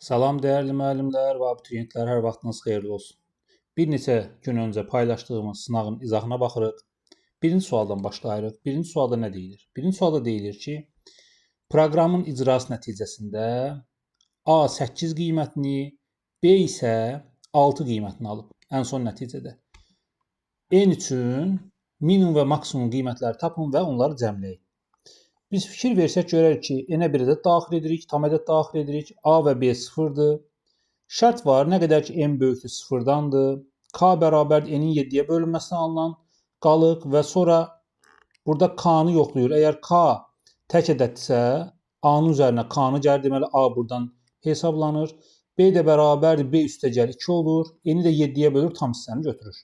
Salam dəyərli müəllimlər və abituriyentlər, hər vaxtınız xeyirli olsun. Bir neçə gün öncə paylaşdığımız sınağın izahına baxırıq. Birinci sualdan başlayırıq. Birinci sualda nə deyilir? Birinci sualda deyilir ki, proqramın icrası nəticəsində A 8 qiymətini, B isə 6 qiymətini alıb ən son nəticədə. N üçün minimum və maksimum qiymətləri tapın və onları cəmləyin. Biz fikir versək görərik ki, n-ə bir ədəd daxil edirik, tam ədəd daxil edirik. A və B sıfırdır. Şərt var, nə qədər ki n böyükdür sıfırdandır. K bərabərdir n-in 7-yə bölünməsinə alınan qalıq və sonra burada K-nı yoxlayır. Əgər K tək ədəddirsə, A-nın üzərinə K-nı gəlir, deməli A buradan hesablanır. B də bərabərdir, B üstəgəl 2 olur. N-i də 7-yə bölür, tam hissəni götürür.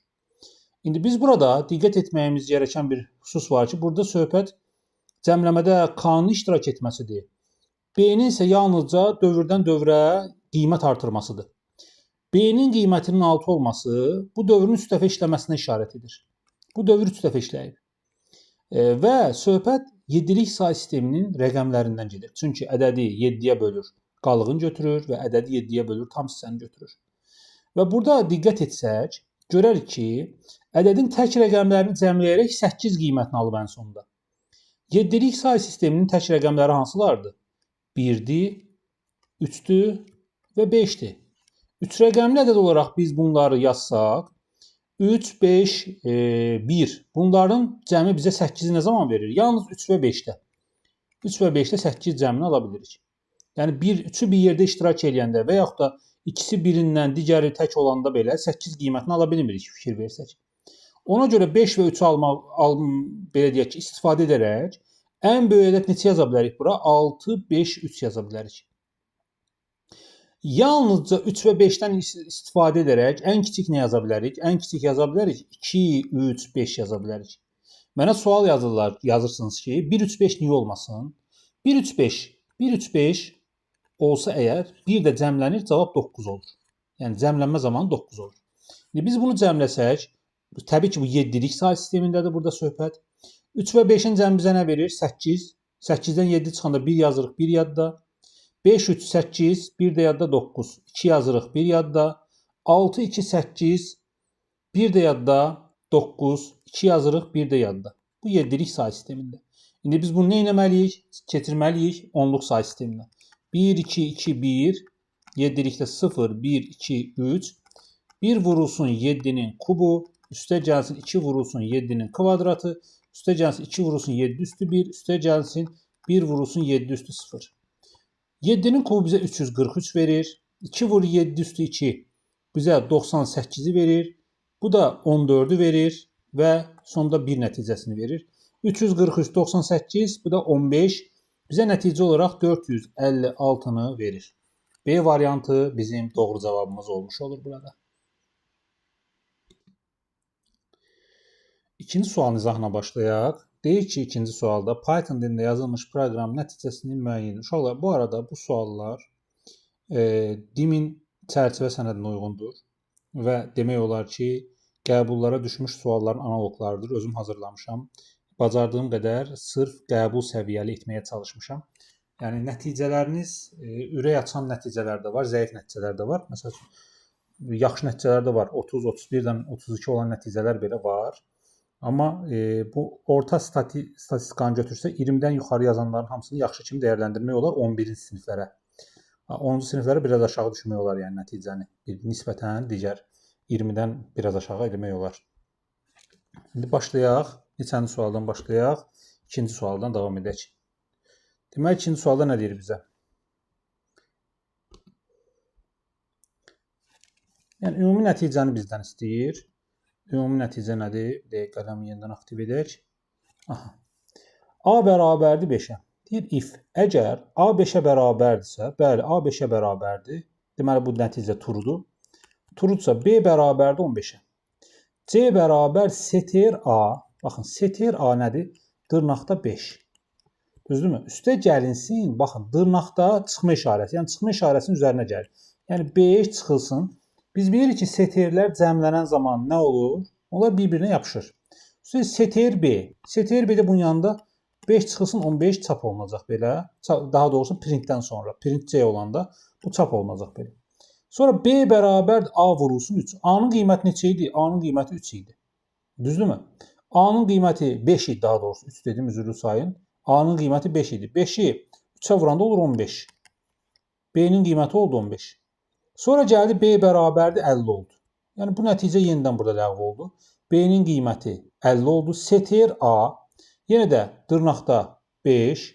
İndi biz burada diqqət etməyimiz gerəkən bir xüsus var ki, burada söhbət cəmləmədə K-nın iştirak etməsidir. B-nin isə yalnızca dövrdən dövrə qiymət artırmasıdır. B-nin qiymətinin 6 olması bu dövrün 3 dəfə işləməsinə işarət edir. Bu dövr 3 dəfə işləyib. Və söhbət 7-lik say sisteminin rəqəmlərindən gedir. Çünki ədədi 7-yə bölür, qalığını götürür və ədədi 7-yə bölür, tam hissəni götürür. Və burada diqqət etsək, görərik ki, ədədin tək rəqəmlərini cəmləyərək 8 qiymətini alıb ən sonda. 7-lik say sisteminin tək rəqəmləri hansılardır? 1-dir, 3-dür və 5-dir. 3 rəqəmli ədəd olaraq biz bunları yazsaq, 3, 5, 1. Bunların cəmi bizə 8-i nə zaman verir? Yalnız 3 və 5-də. 3 və 5-də 8 cəmini ala bilirik. Yəni 1, 3-ü bir yerdə iştirak eləyəndə və yaxud da ikisi birindən, digəri tək olanda belə 8 qiymətini ala bilmirik fikir versək. Ona görə 5 və 3-ü belə deyək ki, istifadə edərək ən böyük ədəd neçə yaza bilərik bura? 6, 5, 3 yaza bilərik. Yalnızca 3 və 5-dən istifadə edərək ən kiçik nə yaza bilərik? Ən kiçik yaza bilərik 2, 3, 5 yaza bilərik. Mənə sual yazırlar, yazırsınız ki, 1, 3, 5 niyə olmasın? 1, 3, 5, 1, 3, 5 olsa əgər, 1 də cəmlənir, cavab 9 olur. Yəni cəmlənmə zamanı 9 olur. İndi biz bunu cəmləsək, təbii ki, bu 7-lik say sistemindədir burada söhbət. 3 və 5-in cəmi bizə nə verir? 8. 8-dən 7 çıxanda 1 yazırıq, 1 yadda. 5, 3, 8, 1 də yadda 9. 2 yazırıq, 1 yadda. 6, 2, 8, 1 də yadda 9. 2 yazırıq, 1 də yadda. Bu 7-lik say sistemində. İndi biz bunu nə etməliyik? Keçirməliyik 10-luq say sisteminə. 1, 2, 2, 1, 7-likdə 0, 1, 2, 3. 1 vurulsun 7-nin kubu, üstə gəlsin 2 vurulsun 7-nin kvadratı, üstə gəlsin 2 vurulsun 7 üstü 1, üstə gəlsin 1 vurulsun 7 üstü 0. 7-nin kubu bizə 343 verir. 2 vur 7 üstü 2 bizə 98-i verir. Bu da 14-ü verir və sonda 1 nəticəsini verir. 343, 98, bu da 15. Bizə nəticə olaraq 456-nı verir. B variantı bizim doğru cavabımız olmuş olur burada. İkinci sualın izahına başlayaq. Deyir ki, ikinci sualda Python dilində yazılmış proqram nəticəsini müəyyən edin. Uşaqlar, bu arada bu suallar DİM-in çərçivə sənədinə uyğundur və demək olar ki, qəbullara düşmüş sualların analoqlarıdır. Özüm hazırlamışam. Bacardığım qədər sırf qəbul səviyyəli etməyə çalışmışam. Yəni nəticələriniz ürək açan nəticələr də var, zəif nəticələr də var. Məsəl üçün, yaxşı nəticələr də var. 30, 31-dən 32 olan nəticələr belə var. Amma bu orta statistikanı götürsək 20-dən yuxarı yazanların hamısını yaxşı kimi dəyərləndirmək olar 11-ci siniflərə. 10-cu siniflərə biraz aşağı düşmək olar, yəni nəticəni nisbətən digər 20-dən biraz aşağı eləmək olar. İndi başlayaq. Neçənci sualdan başlayaq? İkinci sualdan davam edək. Deməli, ikinci sualda nə deyir bizə? Yəni, ümumi nəticəni bizdən istəyir. Ümumi nəticə nədir? Bir dəqiqə qələmi yenidən aktiv edək. Aha. A bərabərdir 5-ə. Deyir if. Əgər A 5-ə bərabərdirsə, bəli, A 5-ə bərabərdir. Deməli, bu nəticə truedur. True'dursa B bərabərdir 15-ə. C bərabər str A. Baxın, str A nədir? Dırnaqda 5. Düzdürmü? Üstə gəlinsin, baxın, dırnaqda çıxma işarəsi. Yəni, çıxma işarəsinin üzərinə gəlir. Yəni, 5 çıxılsın. Biz bilirik ki, STR-lər cəmlənən zaman nə olur? Onlar bir-birinə yapışır. Üstə STR B. STR B də bunun yanında 5 çıxılsın 15 çap olunacaq belə. Daha doğrusu printdən sonra. Print C olanda bu çap olunacaq belə. Sonra B bərabər A vurulsun 3. A-nın qiyməti neçə idi? A-nın qiyməti 3 idi. Düzdürmü? A-nın qiyməti 5 idi daha doğrusu. 3 dedim, üzrlü sayın. A-nın qiyməti 5 idi. 5-i 3-ə vuranda olur 15. B-nin qiyməti oldu 15. Sonra gəldi B bərabərdir 50 oldu. Yəni bu nəticə yenidən burada ləğv oldu. B-nin qiyməti 50 oldu. STR A yenə də dırnaqda 5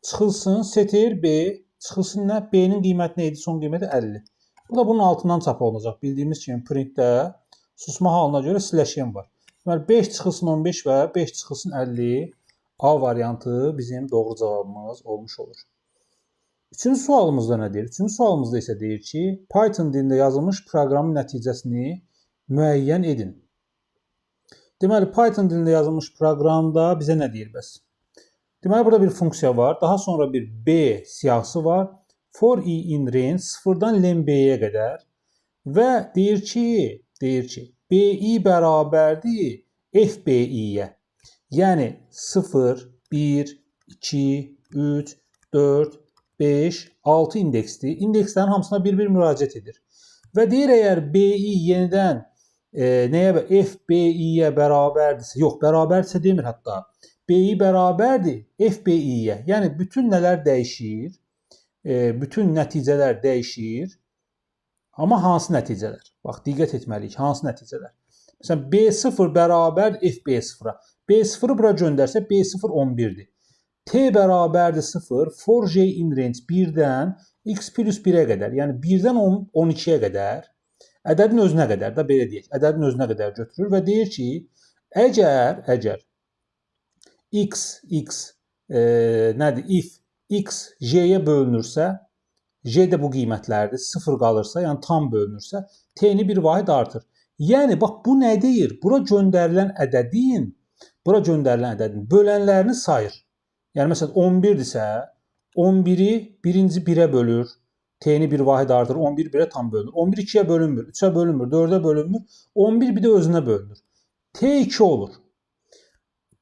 çıxılsın. STR B çıxılsın nə? B-nin qiyməti nə idi? Son qiyməti 50. Bu da bunun altından çap olunacaq. Bildiyimiz kimi printdə susma halına görə slash n var. Deməli 5 çıxılsın 15 və 5 çıxılsın 50 A variantı bizim doğru cavabımız olmuş olur. Üçüncü sualımızda nə deyir? Üçüncü sualımızda isə deyir ki, Python dilində yazılmış proqramın nəticəsini müəyyən edin. Deməli, Python dilində yazılmış proqramda bizə nə deyir bəs? Deməli, burada bir funksiya var. Daha sonra bir B siyahısı var. For i in range 0-dan len B-yə qədər və deyir ki, BI bərabərdir FBI-yə. Yəni 0, 1, 2, 3, 4, 5, 6 indeksdir. İndekslərin hamısına bir-bir müraciət edir. Və deyir, əgər BI yenidən nəyə FBI-yə bərabərdirsə, yox, bərabərdirsə demir hətta. BI bərabərdir FBI-yə. Yəni bütün nələr dəyişir, bütün nəticələr dəyişir. Amma hansı nəticələr? Bax, diqqət etməliyik, hansı nəticələr? Məsələn, B0 bərabər FB0-a. B0-ı bura göndərsə, B0 11-dir. T bərabərdir 0, for J in range 1-dən x plus 1-ə qədər, yəni 1-dən 12-yə qədər, ədədin özünə qədər də belə deyək, ədədin özünə qədər götürür və deyir ki, əgər x, nədir, if x j-yə bölünürsə, j də bu qiymətlərdir, 0 qalırsa, yəni tam bölünürsə, t-ni bir vahid artır. Yəni, bax, bu nə deyir? Bura göndərilən ədədin bölənlərini sayır. Yəni, məsələn, 11-dirsə, 11-i birinci 1-ə bölür, t-ni bir vahid artır, 11 1-ə tam bölünür. 11 2-yə bölünmür, 3-ə bölünmür, 4-ə bölünmür, 11 bir də özünə bölünür. T2 olur.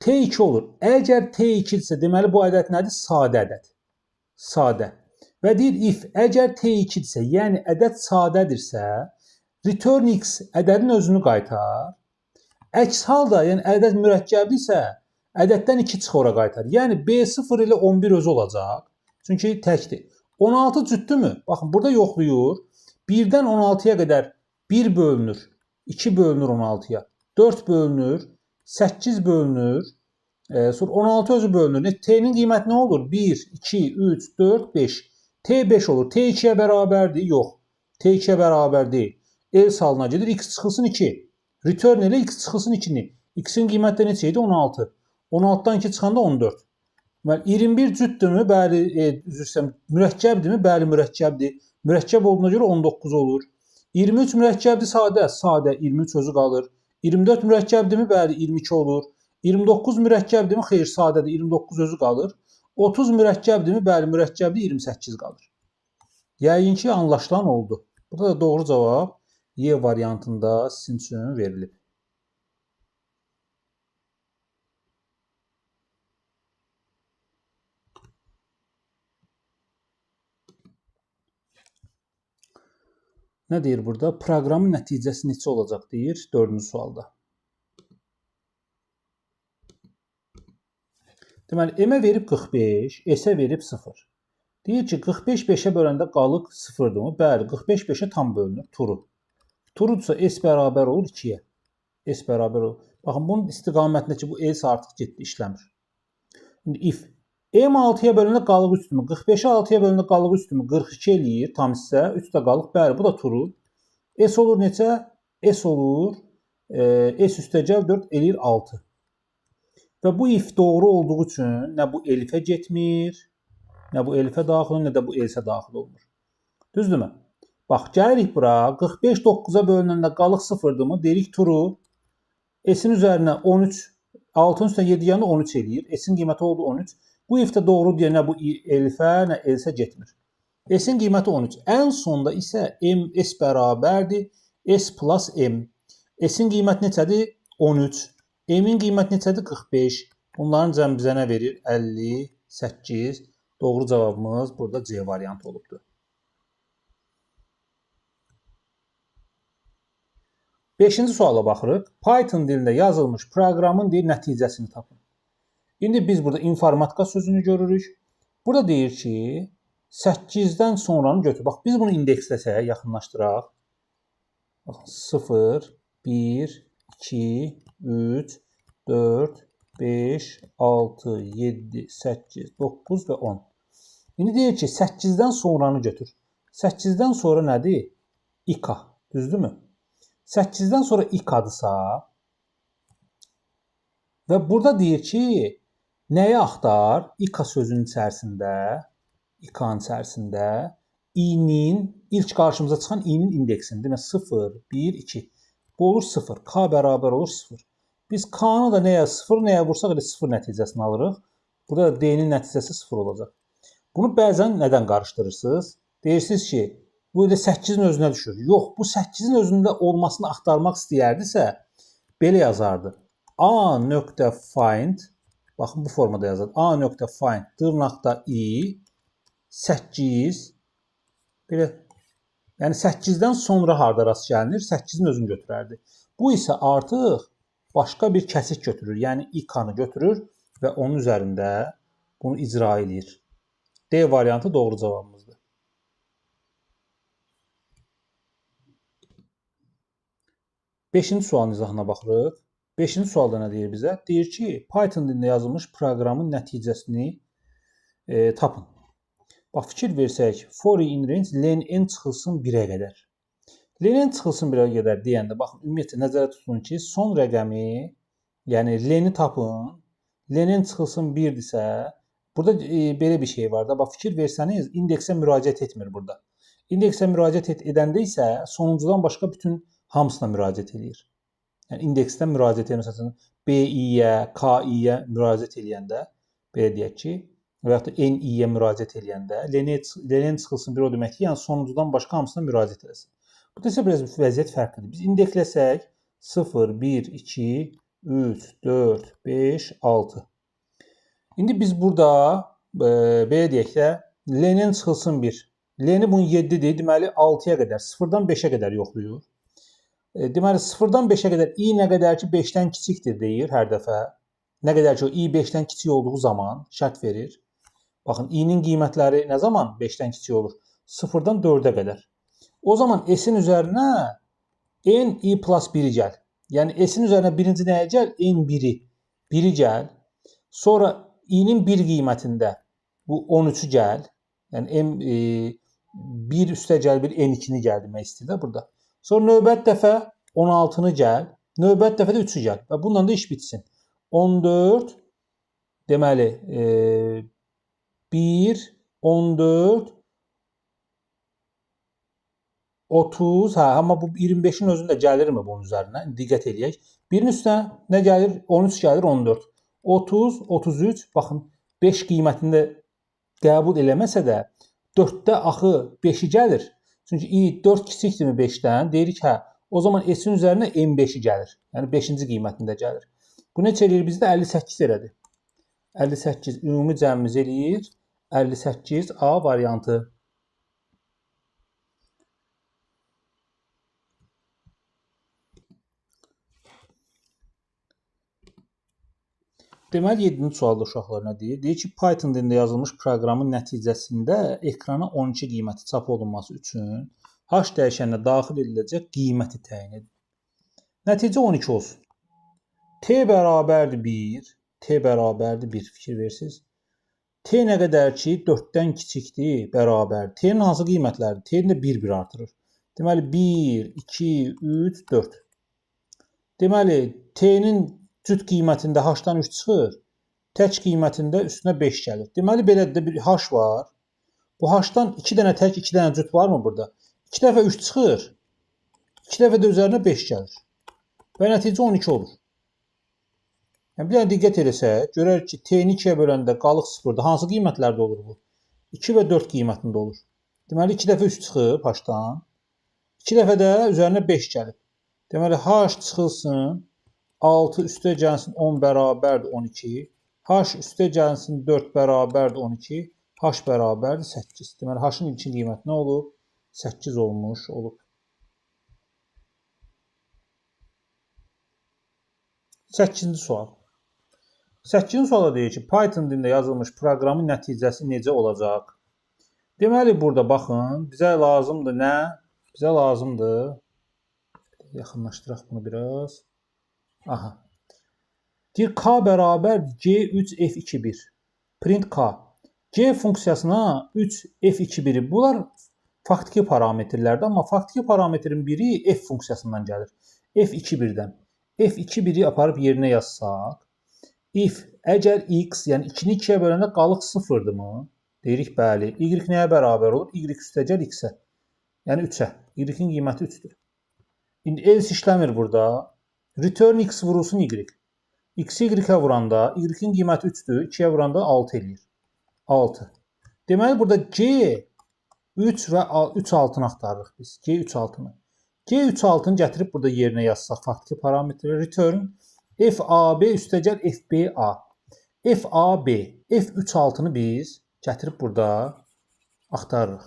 T2 olur. Əgər T2-dirsə, deməli, bu ədəd nədir? Sadə ədəd. Sadə. Və deyir, if əgər T2-dirsə, yəni ədəd sadədirsə, return x ədədin özünü qaytar. Əks halda, yəni ədəd mürəkkəbdirsə, ədəddən 2 çıx ora qaytar. Yəni B0 ilə 11 özü olacaq. Çünki təkdir. 16 cütdürmü? Baxın, burada yoxlayır. 1-dən 16-ya qədər 1 bölünür, 2 bölünür 16-ya, 4 bölünür, 8 bölünür, sonra 16 özü bölünür. T-nin qiyməti nə olur? 1, 2, 3, 4, 5. T 5 olur. T2-yə bərabərdir? Yox. T2-yə bərabər deyil. Else halına gedir. X çıxılsın 2. Return ilə X çıxılsın 2-ni. X-in qiyməti də neçə idi? 16. 16-dan 2 çıxanda 14. Deməli, 21 cütdürmü? Bəli, üzr istəyirəm, mürəkkəbdirmi? Bəli, mürəkkəbdir. Mürəkkəb olduğuna görə 19 olur. 23 mürəkkəbdir, sadə. Sadə, 23 özü qalır. 24 mürəkkəbdirmi? Bəli, 22 olur. 29 mürəkkəbdirmi? Xeyr, sadədir. 29 özü qalır. 30 mürəkkəbdirmi? Bəli, mürəkkəbdir. 28 qalır. Yəqin ki, anlaşılan oldu. Burada da doğru cavab Y variantında sizin üçün verilib. Nə deyir burada? Proqramın nəticəsi neçə olacaq deyir 4-cü sualda. Deməli, M-ə verib 45, S-ə verib 0. Deyir ki, 45 5-ə böləndə qalıq 0-dırmı? Bəli, 45 5-ə tam bölünür. True. True-dursa S bərabər olur 2-yə. S bərabər olur. Baxın, bunun istiqamətində ki, bu else artıq getdi, işləmir. İndi if M 6-ya böləndə qalıq 3-dürmü? 45-i 6-ya böləndə qalıq 3-dürmü? 42 eləyir tam hissə. 3 də qalıq. Bəli, bu da true. S olur neçə? S olur. S üstəgəl 4 eləyir 6. Və bu if doğru olduğu üçün nə bu elifə getmir, nə bu elifə daxil olur, nə də bu else daxil olmur. Düzdürmü? Bax, gəlirik bura. 45 9-a bölünəndə qalıq 0-dırmı? Deyirik true. S-in üzərinə 13, 6-nın üstünə 7 yanında 13 eləyir. S-in qiyməti oldu 13. Bu if də doğru deyə nə bu elifə, nə else getmir. S-in qiyməti 13. Ən sonda isə M, S bərabərdir. S plus M. S-in qiyməti neçədir? 13. M-in qiyməti neçədir? 45. Bunların cəmi bizə nə verir? 58. Doğru cavabımız burada C variantı olubdur. Beşinci suala baxırıq. Python dilində yazılmış proqramın deyir nəticəsini tapın. İndi biz burada informatika sözünü görürük. Burada deyir ki, 8-dən sonranı götür. Bax, biz bunu indeksləsək, yaxınlaşdıraq. Baxın, 0, 1, 2, 3, 4, 5, 6, 7, 8, 9 və 10. İndi deyir ki, 8-dən sonranı götür. 8-dən sonra nədir? İK. Düzdürmü? 8-dən sonra İK-dırsa və burada deyir ki, nəyi axtar? İK sözünün içərisində, İK-nın içərisində i-nin, ilk qarşımıza çıxan i-nin indeksini, demək 0, 1, 2. Bu olur 0. K bərabər olur 0. Biz K-nı da nəyə 0, nəyə vursaq elə 0 nəticəsini alırıq. Burada da D-nin nəticəsi 0 olacaq. Bunu bəzən nədən qarışdırırsınız? Deyirsiniz ki, bu elə 8-in özünə düşür. Yox, bu 8-in özündə olmasını axtarmaq istəyərdisə, belə yazardı. A nöqtə find, baxın bu formada yazardı. A nöqtə find dırnaqda i 8 belə, yəni 8-dən sonra harda rast gəlinir? 8-in özünü götürərdi. Bu isə artıq başqa bir kəsik götürür. Yəni İK-nı götürür və onun üzərində bunu icra eləyir. D variantı doğru cavabımızdır. Beşinci sualın izahına baxırıq. Beşinci sualda nə deyir bizə? Deyir ki, Python dilində yazılmış proqramın nəticəsini tapın. Bax, fikir versək, for in range len n çıxılsın 1-ə qədər. Len n çıxılsın 1-ə qədər deyəndə, baxın, ümumiyyətlə nəzərə tutun ki, son rəqəmi, yəni leni tapın, len n çıxılsın 1-dirsə, burada belə bir şey var da, bax, fikir versəniz, indeksə müraciət etmir burada. İndeksə müraciət edəndə isə sonuncudan başqa bütün hamısına müraciət eləyir. Yəni, indeksdən müraciət edir, məsələn, B-i-yə, K-i-yə müraciət eləyəndə, belə deyək ki, və yaxud da N-i-yə müraciət eləyəndə, len çıxılsın 1 o demək ki, yəni sonuncudan başqa hamısına müraciət eləsin. Burada isə biraz vəziyyət fərqlidir. Biz indeksləsək 0, 1, 2, 3, 4, 5, 6. İndi biz burada belə deyək də, len çıxılsın 1. Leni bunun 7-dir, deməli 6-ya qədər, 0-dan 5-ə qədər yoxlayır. Deməli 0-dan 5-ə qədər i nə qədər ki 5-dən kiçikdir deyir hər dəfə. Nə qədər ki o i 5-dən kiçik olduğu zaman şərt verir. Baxın, i-nin qiymətləri nə zaman 5-dən kiçik olur? 0-dan 4-ə qədər. O zaman s-in üzərinə n i plus 1-i gəl. Yəni s-in üzərinə birinci nəyə gəl? N1-i. 1-i gəl. Sonra i-nin 1 qiymətində bu 13-ü gəl. Yəni m 1 üstə gəl, bir n2-ni gəl demək istəyir də burada. Sonra növbət dəfə 16-nı gəl, növbət dəfə də 3-ü gəl və bununla da iş bitsin. 14, deməli, 1, 14, 30, hə, amma bu 25-in özündə gəlirmi bunun üzərinə? Diqqət eləyək. Birin üstünə nə gəlir? 13 gəlir, 14. 30, 33, baxın, 5 qiymətində qəbul eləməsə də 4-də axı 5-i gəlir. Çünki i 4 kiçikdirmi 5-dən? Deyirik, hə, o zaman s-in üzərinə M5-i gəlir. Yəni 5-ci qiymətində gəlir. Bu neçə eləyir bizdə? 58 elədi. 58 ümumi cəmimiz eləyir. 58 A variantı. Deməli, 7-ci sualda uşaqlar nə deyir? Deyir ki, Python dilində yazılmış proqramın nəticəsində ekrana 12 qiyməti çap olunması üçün h dəyişəninə daxil ediləcək qiyməti təyin edin. Nəticə 12 olsun. T bərabərdir 1, T bərabərdir 1, fikir versiniz. T nə qədər ki, 4-dən kiçikdir, bərabər. T-nin hansı qiymətləridir? T-nin də 1-1 artırır. Deməli, 1, 2, 3, 4. Deməli, T-nin cüt qiymətində h-dan 3 çıxır, tək qiymətində üstünə 5 gəlir. Deməli, belə də bir h var. Bu h-dan 2 dənə tək, 2 dənə cüt varmı burada? 2 dəfə 3 çıxır, 2 dəfə də üzərinə 5 gəlir. Və nəticə 12 olur. Yəni, bir dənə diqqət eləsək, görərik ki, t-ni 2-yə böləndə qalıq 0-dır. Hansı qiymətlərdə olur bu? 2 və 4 qiymətində olur. Deməli, 2 dəfə 3 çıxıb h-dan, 2 dəfə də üzərinə 5 gəlib. Deməli, h çıxılsın, 6 üstə gəlsin 10 bərabərdir 12. H üstə gəlsin 4 bərabərdir 12. H bərabərdir 8. Deməli, H-ın ilkin qiyməti nə olub? 8 olmuş olub. 8-ci sual. 8-ci sualda deyir ki, Python dilində yazılmış proqramın nəticəsi necə olacaq? Deməli, burada baxın, bizə lazımdır nə? Bizə lazımdır. Yaxınlaşdıraq bunu biraz. Aha. Deyir, K bərabər G3F21. Print K. G funksiyasına 3F21-i. Bunlar faktiki parametrlərdir, amma faktiki parametrin biri F funksiyasından gəlir. F21-dən. F21-i aparıb yerinə yazsaq, if əgər x, yəni 2-ni 2-yə böləndə qalıq 0-dırmı? Deyirik, bəli. Y nəyə bərabər olur? Y üstəgəl x-ə. Yəni 3-ə. Y-in qiyməti 3-dür. İndi else işləmir burada. Return x vurulsun y. X-i y-ə vuranda y-in qiyməti 3-dür. 2-yə vuranda 6 eləyir. 6. Deməli, burada G 3 və 3 6-nı axtarırıq biz. G 3 6-nı. G 3 6-nı gətirib burada yerinə yazsaq faktiki parametrə. Return FAB üstəgəl FBA. FAB, F3 6-nı biz gətirib burada axtarırıq.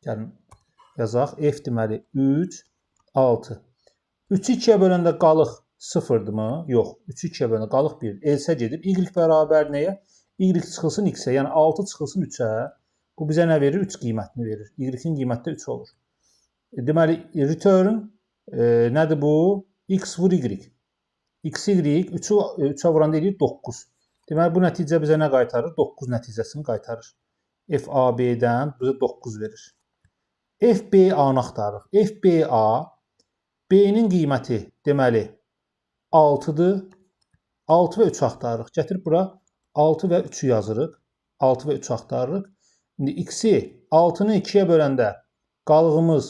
Gəlin, yazaq. F deməli 3, 6. 3-ü 2-yə böləndə qalıq 0-dırmı? Yox. 3-ü 2-yə böləndə qalıq 1. Else gedib. Y bərabər nəyə? Y çıxılsın x-ə. Yəni 6 çıxılsın 3-ə. Bu bizə nə verir? 3 qiymətini verir. Y-in qiyməti də 3 olur. Deməli, return nədir bu? X vur Y. X, Y 3-ü 3-ə vuranda eləyir 9. Deməli, bu nəticə bizə nə qaytarır? 9 nəticəsini qaytarır. FAB-dən bizə 9 verir. FBA-nı axtarırıq. FBA, B-nin qiyməti deməli 6-dır. 6 və 3 axtarırıq. Gətirib bura 6 və 3-ü yazırıq. 6 və 3 axtarırıq. İndi x-i 6-nı 2-yə böləndə qalığımız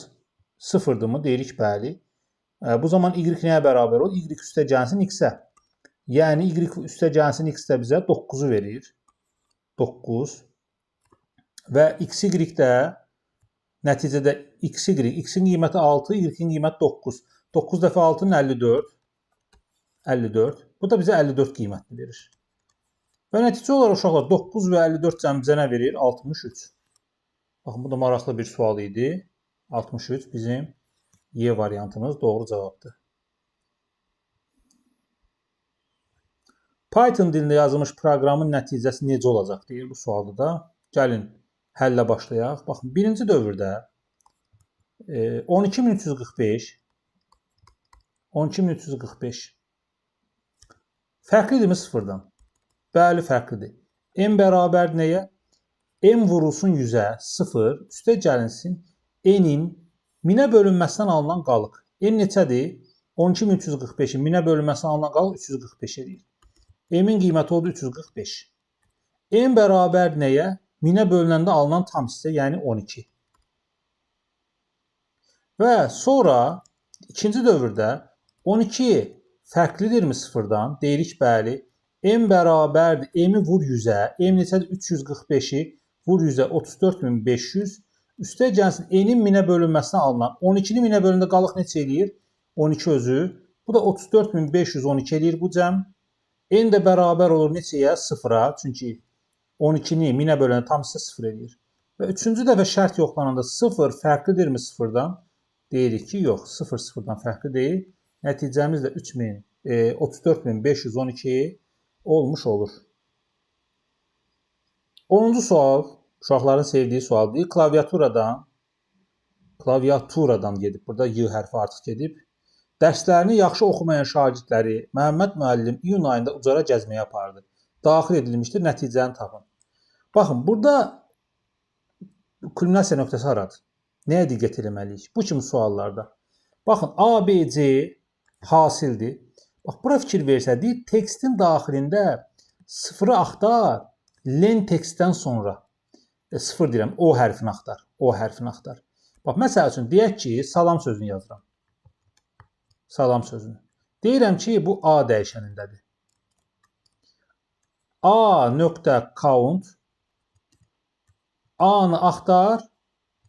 0-dırmı? Deyirik, bəli. Bu zaman y nəyə bərabər olur? Y üstə gəlsin x-ə. Yəni y üstə gəlsin x də bizə 9-u verir. 9. Və x, y də nəticədə x, y, x-in qiyməti 6, y-in qiyməti 9. 9 dəfə 6-nın 54. 54. Bu da bizə 54 qiymətini verir. Və nəticə olaraq uşaqlar 9 və 54 cəm bizə nə verir? 63. Baxın, bu da maraqlı bir sual idi. 63 bizim Y variantımız doğru cavabdır. Python dilində yazılmış proqramın nəticəsi necə olacaq deyir bu sualda da. Gəlin həllə başlayaq. Baxın, birinci dövrdə 12345 12345 fərqlidirmi sıfırdan? Bəli, fərqlidir. M bərabər nəyə? M vurulsun 100-ə 0, üstə gəlinsin N-in minə bölünməsindən alınan qalıq. N neçədir? 12345-in minə bölünməsindən alınan qalıq 345 eləyir. M-in qiyməti oldu 345. M bərabər nəyə? Minə bölünəndə alınan tam hissə, yəni 12. Və sonra ikinci dövrdə 12 fərqlidirmi sıfırdan? Deyirik, bəli. M bərabərdir. M-i vur 100-ə. M neçədir? 345-i vur 100-ə 34500. Üstə gəlsin N-in minə bölünməsinə alınan 12-ni minə bölündə qalıq neçə eləyir? 12 özü. Bu da 34512 eləyir bu cəm. N də bərabər olur neçəyə? 0-a. Çünki 12-ni minə böləndə tam hissə 0 eləyir. Və üçüncü dəfə şərt yoxlananda 0 fərqlidirmi sıfırdan? Deyirik ki, yox, 0 sıfırdan fərqli deyil. Nəticəmiz də 34512 olmuş olur. 10-cu sual, uşaqların sevdiyi sual deyil. Klaviaturadan gedib, burada Y hərfi artıq gedib. Dərslərini yaxşı oxumayan şagirdləri Məhəmməd müəllim iyun ayında Ucara gəzməyə apardı. Daxil edilmişdir, nəticəni tapın. Baxın, burada kulminasiya nöqtəsi haradır? Nəyə diqqət eləməliyik? Bu kimi suallarda. Baxın, A, B, C hasildir. Bax, bura fikir versək, deyir, tekstin daxilində sıfırı axtar, len tekstdən sonra. Sıfır deyirəm, O hərfini axtar. O hərfini axtar. Bax, məsəl üçün, deyək ki, salam sözünü yazıram. Salam sözünü. Deyirəm ki, bu A dəyişənindədir. A nöqtə count A-nı axtar,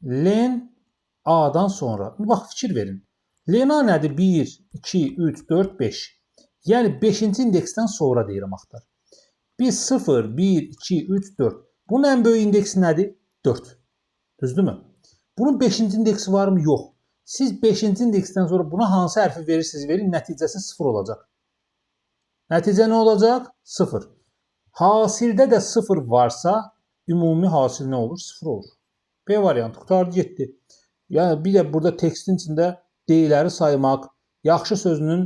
len A-dan sonra. İndi bax, fikir verin. Len A nədir? 1, 2, 3, 4, 5. Yəni 5-ci indeksdən sonra deyirəm axtar. Biz 0, 1, 2, 3, 4. Bunun ən böyük indeksi nədir? 4. Düzdürmü? Bunun 5-ci indeksi varmı? Yox. Siz 5-ci indeksdən sonra buna hansı hərfi verirsiniz verin, nəticəsi 0 olacaq. Nəticə nə olacaq? 0. Hasildə də 0 varsa, ümumi hasil nə olur? 0 olur. B variantı qurtardı getdi. Yəni bir də burada tekstin içində D-ləri saymaq, yaxşı sözünün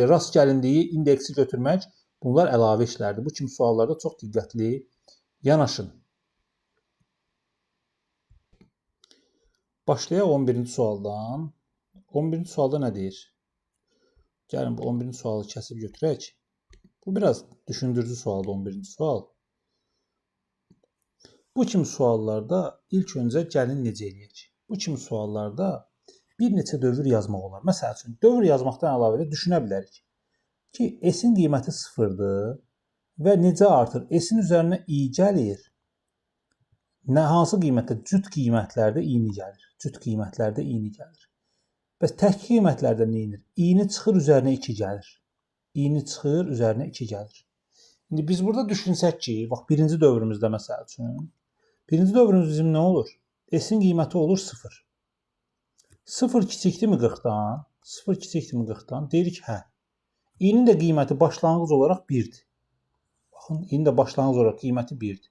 rast gəlindiyi indeksi götürmək, bunlar əlavə işlərdir. Bu kimi suallarda çox diqqətli yanaşın. Başlayaq 11-ci sualdan. 11-ci sualda nə deyir? Gəlin bu 11-ci sualı kəsib götürək. Bu biraz düşündürücü sualdır 11-ci sual. Bu kimi suallarda ilk öncə gəlin necə eləyək? Bu kimi suallarda bir neçə dövr yazmaq olar. Məsəl üçün, dövr yazmaqdan əlavə də düşünə bilərik ki, S-in qiyməti 0-dır və necə artır? S-in üzərinə i gəlir. Nə, hansı qiymətdə? Cüt qiymətlərdə i-ni gəlir. Cüt qiymətlərdə i-ni gəlir. Bəs tək qiymətlərdə nə edir? İ-ni çıxır, üzərinə 2 gəlir. İ-ni çıxır, üzərinə 2 gəlir. İndi biz burada düşünsək ki, bax birinci dövrümüzdə məsəl üçün, birinci dövrümüz bizim nə olur? S-in qiyməti olur 0. 0 kiçikdirmi 40-dan? 0 kiçikdirmi 40-dan? Deyirik hə. İ-nin də qiyməti başlanğıc olaraq 1-dir. Baxın, İ-nin də başlanğıc olaraq qiyməti 1-dir.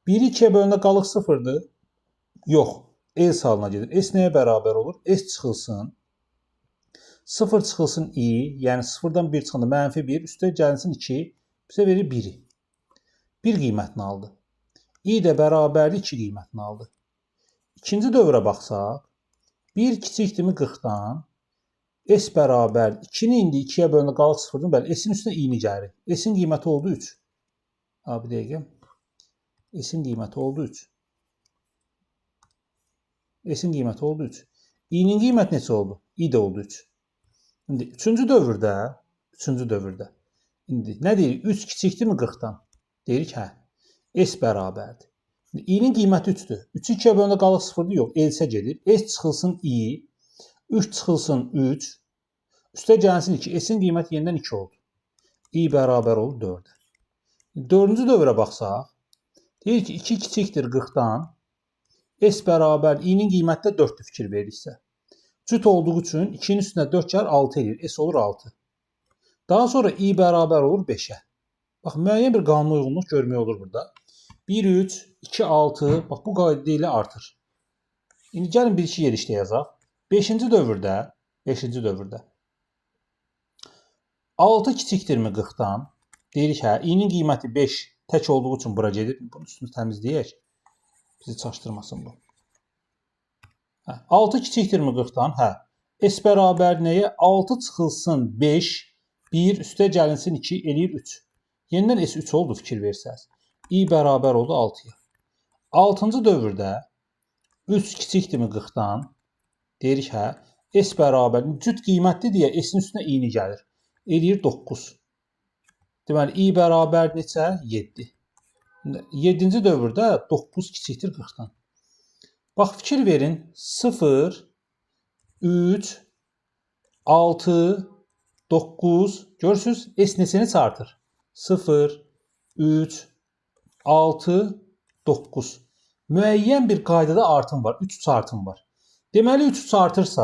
1-i 2-yə böləndə qalıq 0-dır. Yox, S halına gedir. S nəyə bərabər olur? S çıxılsın. 0 çıxılsın i, yəni 0-dan 1 çıxanda mənfi 1, üstə gəlinsin 2, bizə verir 1-i. 1 qiymətini aldı. İ də bərabərdir 2 qiymətini aldı. İkinci dövrə baxsaq, 1 kiçikdirmi 40-dan, S bərabər 2-ni indi 2-yə böləndə qalıq 0-dır. Bəli, S-in üstünə i-ni gəlir. S-in qiyməti oldu 3. Abi dəqiqə. S-in qiyməti oldu 3. S-in qiyməti oldu 3. İ-nin qiyməti neçə oldu? İ də oldu 3. İndi üçüncü dövrdə. İndi nə deyirik? 3 kiçikdirmi 40-dan? Deyirik hə. S bərabərdir. İndi İ-nin qiyməti 3-dür. 3-ü 2-yə böləndə qalıq 0-dır. Yox, else gedir. S çıxılsın İ, 3 çıxılsın 3, üstə gəlsin 2. S-in qiyməti yenidən 2 oldu. İ bərabər oldu 4-ə. Dördüncü dövrə baxsaq, deyir ki, 2 kiçikdir 40-dan, S bərabər İ-nin qiyməti də 4-dür fikir veririksə. Cüt olduğu üçün 2-nin üstünə 4 gəlir 6 eləyir. S olur 6. Daha sonra İ bərabər olur 5-ə. Bax, müəyyən bir qanuna uyğunluq görmək olur burada. 1, 3, 2, 6. Bax, bu qayda ilə artır. İndi gəlin bir-iki yer işlə yazaq. 5-ci dövrdə 6 kiçikdirmi 40-dan? Deyirik hə, İ-nin qiyməti 5 tək olduğu üçün bura gedir. Bunun üstünü təmizləyək. Bizi çaşdırmasın bu. Hə, 6 kiçikdirmi 40-dan? Hə. S bərabər nəyə? 6 çıxılsın 5, 1, üstə gəlinsin 2, eləyir 3. Yenidən S 3 oldu fikir versəniz. İ bərabər oldu 6-ya. 6-cı dövrdə 3 kiçikdirmi 40-dan? Deyirik hə. S bərabər cüt qiymətli deyə S-in üstünə i-ni gəlir. Eləyir 9. Deməli, i bərabər neçə? 7. 7-ci dövrdə 9 kiçikdir 40-dan. Bax, fikir verin. 0, 3, 6, 9. Görürsünüz, S neçəni artır? 0, 3, 6, 9. Müəyyən bir qaydada artım var. 3 3 artım var. Deməli, 3 3 artırsa,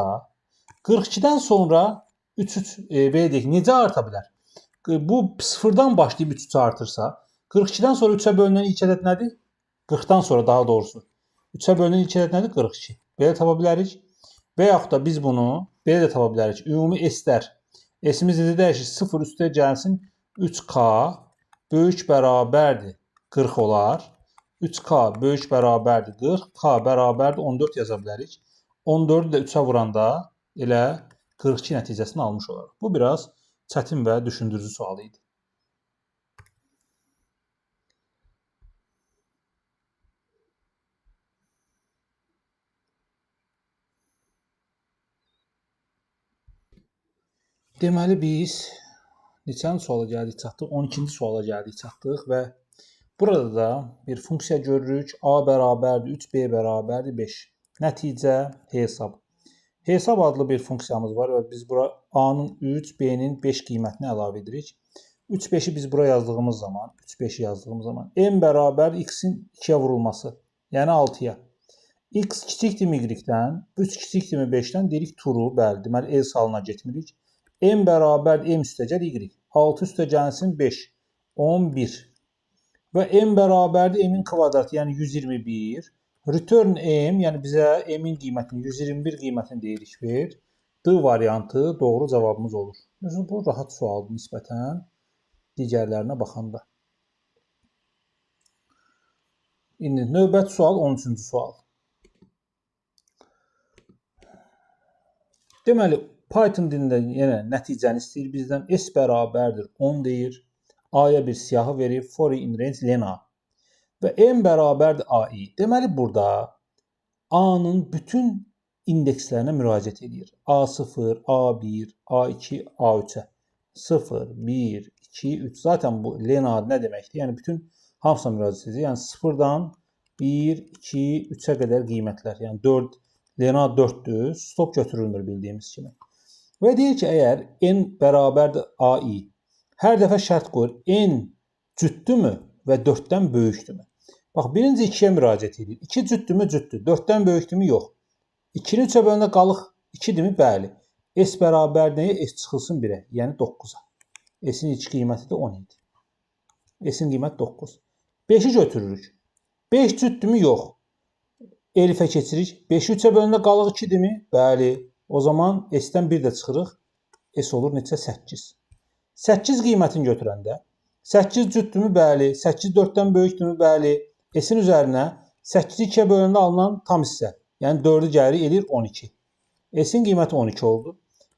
42-dən sonra 3 3 belə deyək, necə arta bilər? Bu 0-dan başlayıb 3 3 artırsa, 42-dən sonra 3-ə bölünən ilk ədəd nədir? 40-dan sonra daha doğrusu. 3-ə bölünən ilk ədəd nədir? 42. Belə tapa bilərik. Və yaxud da biz bunu belə də tapa bilərik. Ümumi S-lər. S-imiz necə dəyişir? 0 üstə gəlsin 3K böyük bərabərdir 40 olar. 3K böyük bərabərdir 40. K bərabərdir 14 yaza bilərik. 14-ü də 3-ə vuranda elə 42 nəticəsini almış olarıq. Bu biraz çətin və düşündürücü sual idi. Deməli biz neçənci suala gəldik çatdıq? 12-ci suala gəldik çatdıq və burada da bir funksiya görürük. A bərabərdir 3, B bərabərdir 5. Nəticə hesab. Hesab adlı bir funksiyamız var və biz bura A-nın 3, B-nin 5 qiymətini əlavə edirik. 3, 5-i biz bura yazdığımız zaman, 3, 5-i yazdığımız zaman M bərabər X-in 2-yə vurulması, yəni 6-ya. X kiçikdirmi Y-dən, 3 kiçikdirmi 5-dən deyirik true, bəli, deməli else halına getmirik. M bərabər M üstəgəl Y. 6 üstəgəlsin 5, 11. Və M bərabərdir M-in kvadratı, yəni 121. Return M, yəni bizə M-in qiymətini, 121 qiymətini deyirik ver. D variantı doğru cavabımız olur. Görürsünüz, bu rahat sualdır nisbətən digərlərinə baxanda. İndi növbəti sual 13-cü sual. Deməli, Python dilində yenə nəticəni istəyir bizdən. S bərabərdir 10 deyir. A-ya bir siyahı verir. For in range len A. Və M bərabərdir AI. Deməli, burada A-nın bütün indekslərinə müraciət edir. A0, A1, A2, A3-ə. 0, 1, 2, 3. Zaten bu len A nə deməkdir? Yəni, bütün hamısına müraciət edir. Yəni, 0-dan 1, 2, 3-ə qədər qiymətlər. Yəni, 4, len A 4-dür. Stop götürülmür bildiyimiz kimi. Və deyir ki, əgər N bərabərdir AI, hər dəfə şərt qoyur. N cütdürmü və 4-dən böyükdürmü? Bax, birinci 2-yə müraciət edir. 2 cütdürmü? Cütdür. 4-dən böyükdürmü? Yox. 2-ni 3-ə böləndə qalıq 2-dirmi? Bəli. S bərabər nəyə? S çıxılsın 1-ə, yəni 9-a. S-in ilk qiyməti də 10 idi. S-in qiyməti 9. 5-i götürürük. 5 cütdürmü? Yox. Elifə keçirik. 5-i 3-ə böləndə qalıq 2-dirmi? Bəli. O zaman S-dən 1 də çıxırıq. S olur neçə? 8. 8 qiymətini götürəndə 8 cütdürmü? Bəli. 8 4-dən böyükdürmü? Bəli. S-in üzərinə 8-i 2-yə böləndə alınan tam hissə. Yəni 4-ü gəlir eləyir 12. S-in qiyməti 12 oldu.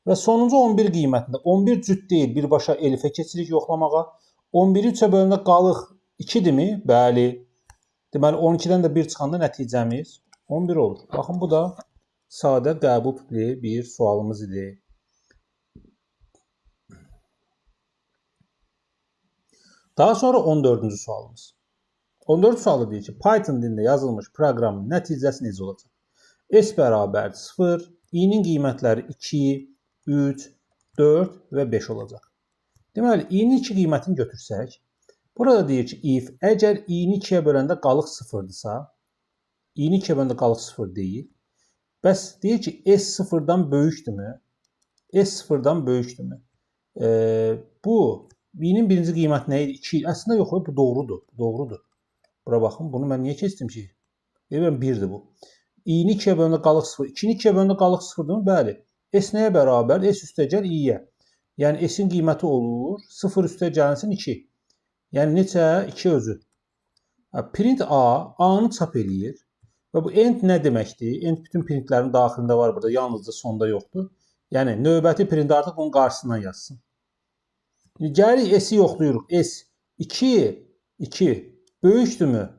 Və sonuncu 11 qiymətində 11 cüt deyil, birbaşa elifə keçirik yoxlamağa. 11-i 3-ə böləndə qalıq 2-dirmi? Bəli. Deməli 12-dən də 1 çıxanda nəticəmiz 11 olur. Baxın, bu da sadə qəbul tipli bir sualımız idi. Daha sonra 14-cü sualımız. 14 sualı deyir ki, Python dilində yazılmış proqramın nəticəsi necə olacaq? S bərabər 0, i-nin qiymətləri 2, 3, 4 və 5 olacaq. Deməli, i-nin 2 qiymətini götürsək, burada deyir ki, if əgər i-ni 2-yə böləndə qalıq 0-dırsa, i-ni 2-yə böləndə qalıq 0 deyil. Bəs deyir ki, S 0-dan böyükdürmü? S 0-dan böyükdürmü? Bu, i-nin birinci qiyməti nə idi? 2. Əslində yox, bu doğrudur. Doğrudur. Bura baxın, bunu mən niyə keçdim ki? Deyirəm, 1-dir bu. İ-ni 2-yə böləndə qalıq 0. 2-ni 2-yə böləndə qalıq 0-dırmı? Bəli. S nəyə bərabər? S üstəgəl i-yə. Yəni, S-in qiyməti olur 0 üstə gəlinsin 2. Yəni, neçə? 2 özü. Print A, A-nı çap eləyir. Və bu end nə deməkdir? End bütün printlərin daxilində var burada, yalnızca sonda yoxdur. Yəni, növbəti print artıq bunun qarşısından yazsın. Gəlirik S-i yoxlayırıq. S 2, 2 böyükdürmü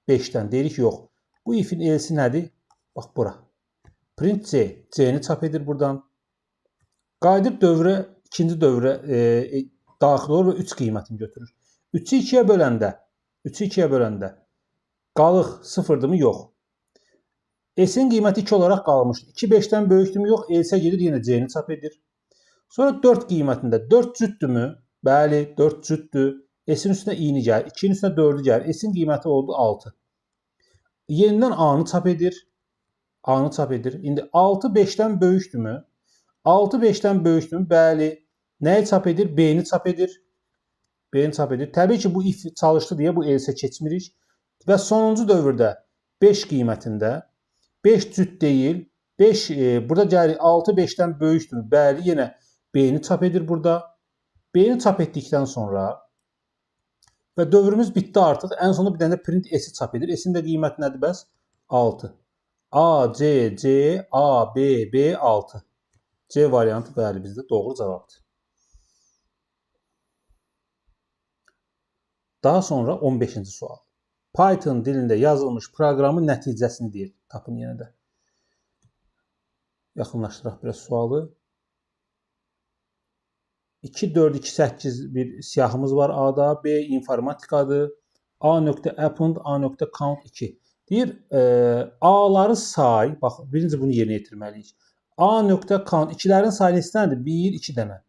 5-dən? Deyirik, yox. Bu ifin else-i nədir? Bax, bura. Print C. C-ni çap edir buradan. Qayıdıb dövrə, ikinci dövrə daxil olur və 3 qiymətini götürür. 3-ü 2-yə böləndə, 3-ü 2-yə böləndə qalıq 0-dırmı? Yox. S-in qiyməti 2 olaraq qalmışdı. 2 5-dən böyükdürmü? Yox. Else gedir, yenə C-ni çap edir. Sonra 4 qiymətində 4 cütdürmü? Bəli, 4 cütdür. S-in üstünə i-ni gəlir. 2-nin üstünə 4-ü gəlir. S-in qiyməti oldu 6. Yenidən A-nı çap edir. A-nı çap edir. İndi 6 5-dən böyükdürmü? 6 5-dən böyükdürmü? Bəli. Nəyi çap edir? B-ni çap edir. B-ni çap edir. Təbii ki, bu if çalışdı deyə bu else keçmirik. Və sonuncu dövrdə 5 qiymətində 5 cüt deyil. 5 burada gəlir 6 5-dən böyükdürmü? Bəli, yenə B-ni çap edir burada. B-ni çap etdikdən sonra və dövrümüz bitdi artıq. Ən sonunda bir dənə də print S-i çap edir. S-in də qiyməti nədir bəs? 6. A, C, C, A, B, B, 6. C variantı bəli bizdə doğru cavabdır. Daha sonra 15-ci sual. Python dilində yazılmış proqramın nəticəsini deyir. Tapın yenə də. Yaxınlaşdıraq biraz sualı. 2, 4, 2, 8 bir siyahımız var A-da. B informatikadır. A.append, A.count 2. Deyir, A-ları say. Bax, birinci bunu yerinə yetirməliyik. A nöqtə count. İkilərin sayı neçə dənədir? 1, 2 dənə.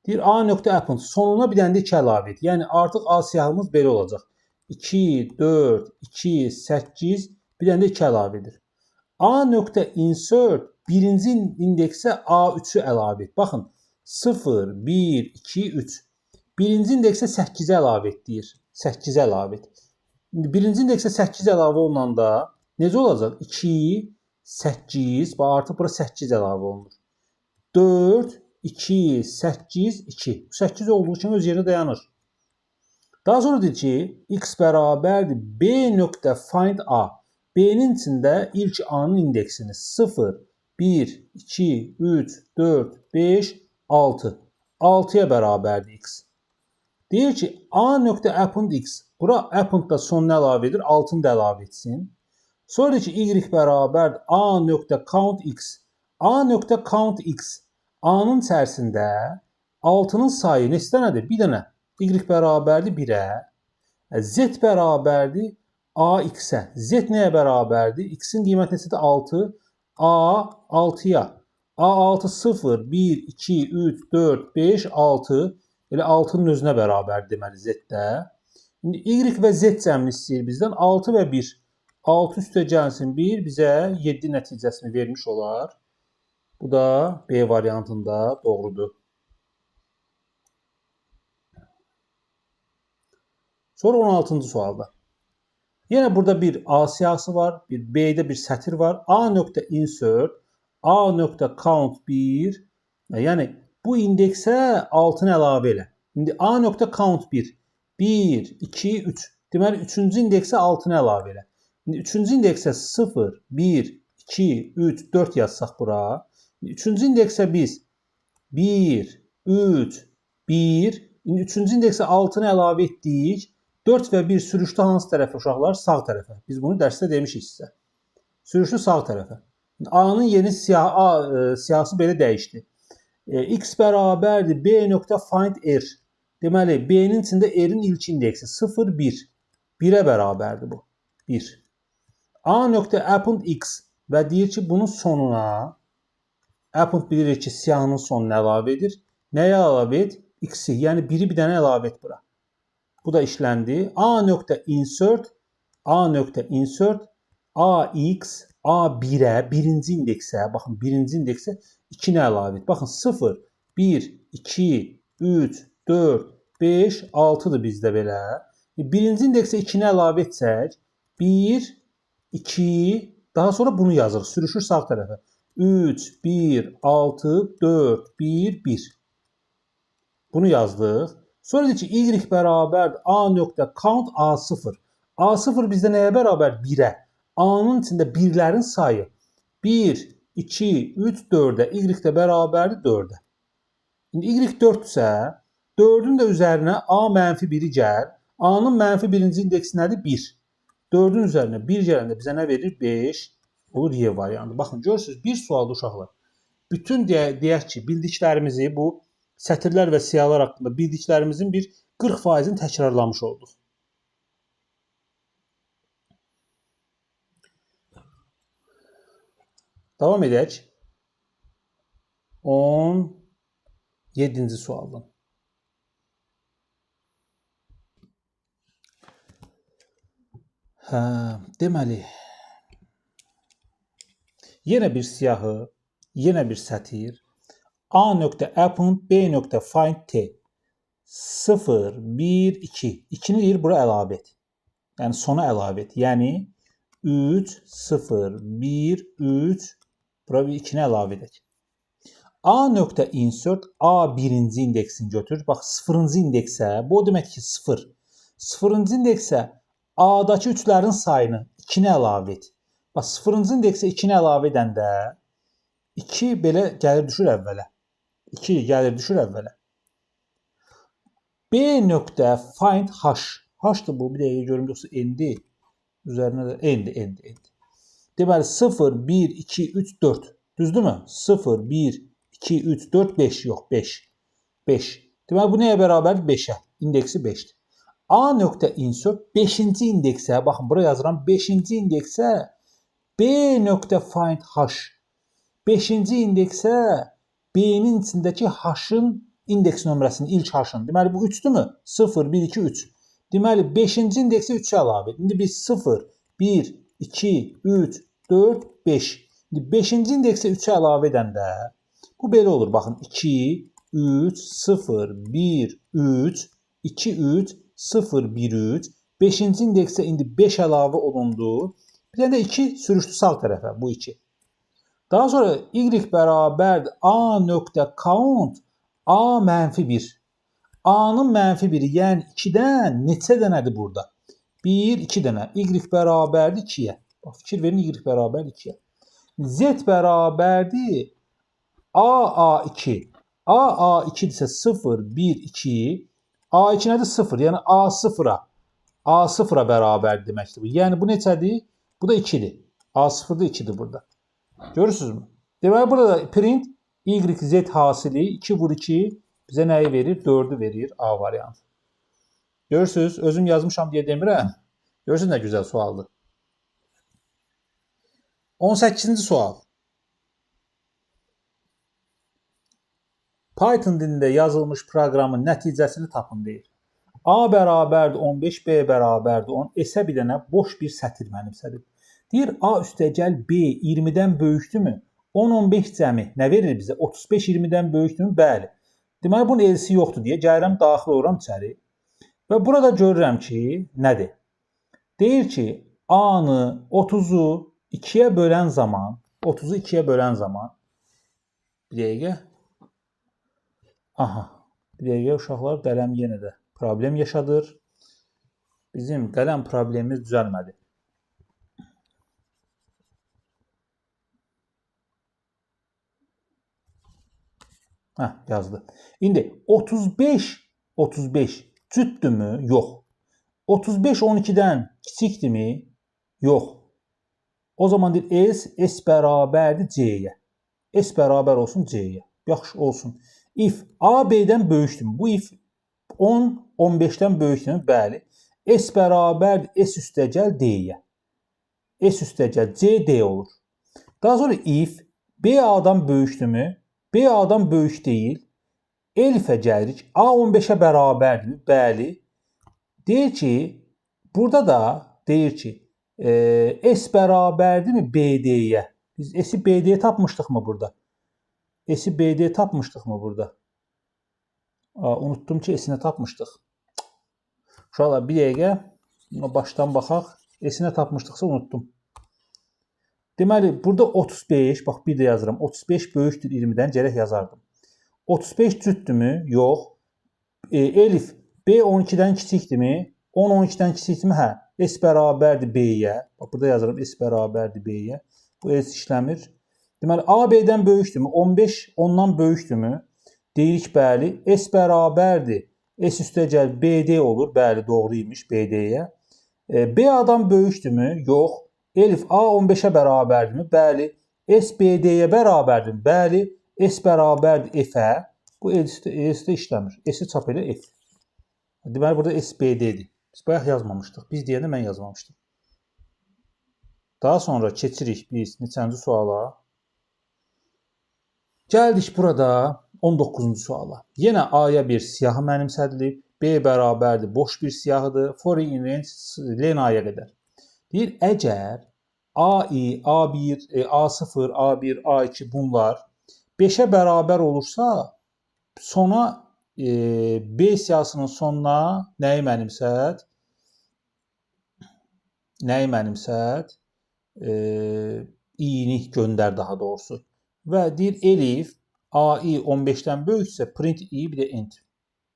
Deyir A nöqtə append. Sonuna bir dənə də 2 əlavə et. Yəni artıq A siyahımız belə olacaq. 2, 4, 2, 8, bir dənə də 2 əlavə edir. A nöqtə insert birinci indeksə A3-ü əlavə et. Baxın 0, 1, 2, 3. Birinci indeksə 8-i əlavə et deyir. 8-i əlavə et. İndi birinci indeksə 8 əlavə olunanda necə olacaq? 2, 8, bax artıq bura 8 əlavə olunur. 4, 2, 8, 2. Bu 8 olduğu kimi öz yerində dayanır. Daha sonra deyir ki, x bərabərdir b nöqtə find a. B-nin içində ilk a-nın indeksini 0, 1, 2, 3, 4, 5, 6. 6-ya bərabərdir x. Deyir ki, a nöqtə append x. Bura append da sonunu əlavə edir, 6-nı da əlavə etsin. Sonra deyir ki, y bərabərdir a nöqtə count x. A nöqtə count x. A-nın içərisində 6-nın sayı neçə dənədir? Bir dənə. Y bərabərdir 1-ə. Z bərabərdir AX-ə. Z nəyə bərabərdir? X-in qiyməti neçədir? 6. A 6-ya. A6 0, 1, 2, 3, 4, 5, 6. Elə 6-nın özünə bərabərdir deməli Z-də. İndi Y və Z cəmini istəyir bizdən. 6 və 1. 6 üstə gəlsin 1 bizə 7 nəticəsini vermiş olar. Bu da B variantında doğrudur. Sonra 16-cı sualda. Yenə burada bir A siyahısı var, bir B-də bir sətir var. A nöqtə insert, A nöqtə count 1. Yəni bu indeksə 6-nı əlavə elə. İndi A nöqtə count 1. 1, 2, 3. Deməli 3-cü indeksə 6-nı əlavə elə. İndi 3-cü indeksə 0, 1, 2, 3, 4 yazsaq bura. 3-cü indeksə biz 1, 3, 1. İndi 3-cü indeksə 6-nı əlavə etdik. 4 və 1 sürüşdü hansı tərəfə uşaqlar? Sağ tərəfə. Biz bunu dərsdə demişik sizə. Sürüşdü sağ tərəfə. A-nın yeni siyah, A siyahısı belə dəyişdi. X bərabərdir B nöqtə find R. Deməli, B-nin içində R-in ilk indeksi 0, 1. 1-ə bərabərdir bu. 1. A nöqtə append X və deyir ki, bunun sonuna append bilirik ki, siyahının sonuna əlavə edir. Nəyə əlavə et? X-i, yəni 1-i bir dənə əlavə et bura. Bu da işləndi. A nöqtə insert, A nöqtə insert, AX, A1-ə, birinci indeksə, baxın, birinci indeksə 2-ni əlavə et. Baxın, 0, 1, 2, 3, 4, 5, 6-dır bizdə belə. Birinci indeksə 2-ni əlavə etsək, 1, 2, daha sonra bunu yazırıq. Sürüşür sağ tərəfə. 3, 1, 6, 4, 1, 1. Bunu yazdıq. Sonra deyir ki, Y bərabərdir A nöqtə count A0. A0 bizdə nəyə bərabər? 1-ə. A-nın içində birlərin sayı 1, 2, 3, 4-ə. Y də bərabərdir 4-ə. İndi Y 4-dürsə, 4-ün də üzərinə A mənfi 1-i gəl. A-nın mənfi birinci indeksi nədir? 1. 4-ün üzərinə 1 gələndə bizə nə verir? 5. Olur Y variantı. Baxın, görürsünüz, bir sualda uşaqlar. Bütün deyək ki, bildiklərimizi bu sətirlər və siyahılar haqqında bildiklərimizin bir 40%-ni təkrarlamış olduq. Davam edək. 17-ci sualdan. Hə, deməli, yenə bir siyahı, yenə bir sətir. A nöqtə append, B nöqtə find T. 0, 1, 2. 2-ni deyir, bura əlavə et. Yəni sona əlavə et. Yəni 3, 0, 1, 3. Bura bir 2-ni əlavə edək. A nöqtə insert, A birinci indeksini götür. Bax, 0-cı indeksə, bu o demək ki, 0. 0-cı indeksə A-dakı 3-lərin sayını 2-ni əlavə et. Bax, 0-cı indeksə 2-ni əlavə edəndə 2 belə gəlir düşür əvvələ. 2 gəlir düşür əvvələ. B nöqtə find H. H-dır bu, bir dəqiqə görüm, yoxsa N-dir. Üzərinə də N-dir, N-dir, N-dir. Deməli, 0, 1, 2, 3, 4. Düzdürmü? 0, 1, 2, 3, 4, 5. Yox, 5. 5. Deməli, bu nəyə bərabərdir? 5-ə. İndeksi 5-dir. A nöqtə insert 5-ci indeksə, baxın, bura yazıram, 5-ci indeksə B nöqtə find H. 5-ci indeksə B-nin içindəki H-ın indeks nömrəsinin ilk H-ın. Deməli, bu 3-dürmü? 0, 1, 2, 3. Deməli, 5-ci indeksə 3-ü əlavə et. İndi biz 0, 1, 2, 3, 4, 5. İndi 5-ci indeksə 3-ü əlavə edəndə bu belə olur. Baxın, 2, 3, 0, 1, 3, 2, 3, 0, 1, 3. 5-ci indeksə indi 5 əlavə olundu. Bir dənə də 2 sürüşdü sağ tərəfə, bu 2. Daha sonra y bərabərdir a nöqtə count a mənfi 1. A-nın mənfi 1-i, yəni 2-dən neçə dənədir burada? 1, 2 dənə. Y bərabərdir 2-yə. Bax, fikir verin, y bərabərdir 2-yə. Z bərabərdir A, A2. A, A2 isə 0, 1, 2. A2 nədir? 0. Yəni A0-a. A0-a bərabər deməkdir bu. Yəni bu neçədir? Bu da 2-dir. A0 da 2-dir burada. Görürsünüzmü? Deməli, burada da print Y, Z hasili 2 vur 2 bizə nəyi verir? 4-ü verir A variantı. Görürsünüz? Özüm yazmışam deyə demirəm. Görürsünüz nə gözəl sualdır. 18-ci sual. Python dilində yazılmış proqramın nəticəsini tapın deyir. A bərabərdir 15, B bərabərdir 10. S-ə bir dənə boş bir sətir mənimsədir. Deyir, A üstəgəl B 20-dən böyükdürmü? 10, 15 cəmi nə verir bizə? 35 20-dən böyükdürmü? Bəli. Deməli, bunun else yoxdur deyə gəlirəm, daxil oluram içəri. Və burada görürəm ki, nədir? Deyir ki, A-nı 30-u 2-yə bölən zaman, 30-u 2-yə bölən zaman, bir dəqiqə. Aha, bir dəqiqə uşaqlar, qələm yenə də problem yaşadır. Bizim qələm problemimiz düzəlmədi. Hə, yazdı. İndi 35 cütdürmü? Yox. 35 12-dən kiçikdirmi? Yox. O zaman deyir S, S bərabərdir C-yə. S bərabər olsun C-yə. Yaxşı olsun. If A B-dən böyükdürmü? Bu if 10, 15-dən böyükdürmü? Bəli. S bərabərdir S üstəgəl D-yə. S üstəgəl C, D olur. Daha sonra if B A-dan böyükdürmü? B A-dan böyük deyil. Elifə gəlirik. A 15-ə bərabərdir. Bəli. Deyir ki, burada da deyir ki, S bərabərdirmi BD-yə? Biz S-i BD-yə tapmışdıqmı burada? S-i BD tapmışdıqmı burada? Unutdum ki, S-ini tapmışdıq. Uşaqlar, bir dəqiqə buna başdan baxaq. S-ini tapmışdıqsa unutdum. Deməli, burada 35, bax bir də yazıram. 35 böyükdür 20-dən, gərək yazardım. 35 cütdürmü? Yox. Elif, B 12-dən kiçikdirmi? 10 12-dən kiçikdirmi? Hə. S bərabərdir B-yə. Bax, burada yazıram S bərabərdir B-yə. Bu S işləmir. Deməli, A B-dən böyükdürmü? 15 ondan böyükdürmü? Deyirik, bəli. S bərabərdir. S üstəgəl BD olur. Bəli, doğru imiş BD-yə. B A-dan böyükdürmü? Yox. Elif, A 15-ə bərabərdirmi? Bəli. S BD-yə bərabərdirmi? Bəli. S bərabərdir F-ə. Bu S-də işləmir. S-i çap elə F. Deməli, burada S BD-dir. Biz bayaq yazmamışdıq. Biz deyəndə mən yazmamışdım. Daha sonra keçirik biz neçənci suala. Gəldik burada 19-cu suala. Yenə A-ya bir siyahı mənimsədilib. B bərabərdir, boş bir siyahıdır. For in range len A-ya qədər. Deyir, əgər AI, A1, A0, A1, A2 bunlar 5-ə bərabər olursa, sona B siyahısının sonuna nəyi mənimsət? Nəyi mənimsət? İ-ni göndər daha doğrusu. Və deyir, elif AI 15-dən böyüksə print i bir də int.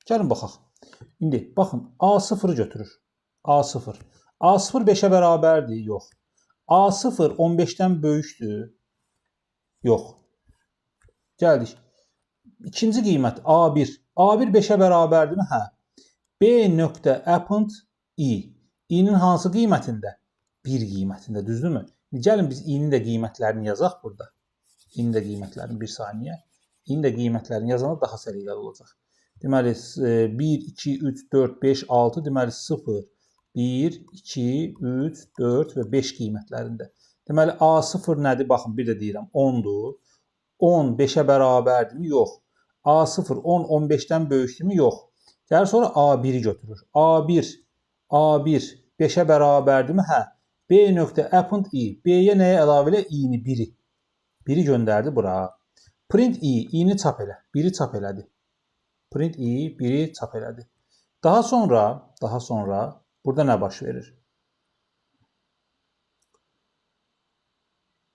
Gəlin baxaq. İndi baxın, A0-ı götürür. A0. A0 5-ə bərabərdir? Yox. A0 15-dən böyükdür? Yox. Gəldik. İkinci qiymət A1. A1 5-ə bərabərdirmi? Hə. B nöqtə append i. İ-nin hansı qiymətində? 1 qiymətində, düzdürmü? Gəlin biz i-nin də qiymətlərini yazaq burada. İ-nin də qiymətlərini bir saniyə. İ-nin də qiymətlərini yazanda daha səliqəli olacaq. Deməli 1, 2, 3, 4, 5, 6, deməli 0, 1, 2, 3, 4 və 5 qiymətlərində. Deməli A0 nədir? Baxın, bir də deyirəm 10-dur. 10 5-ə bərabərdirmi? Yox. A0 10 15-dən böyükdürmü? Yox. Gəlir sonra A1-i götürür. A1 A1 5-ə bərabərdirmi? Hə. B nöqtə append i. B-yə nəyə əlavə elə? I-ni 1-i. 1-i göndərdi bura. Print i, i-ni çap elə. 1-i çap elədi. Print i, 1-i çap elədi. Daha sonra burada nə baş verir?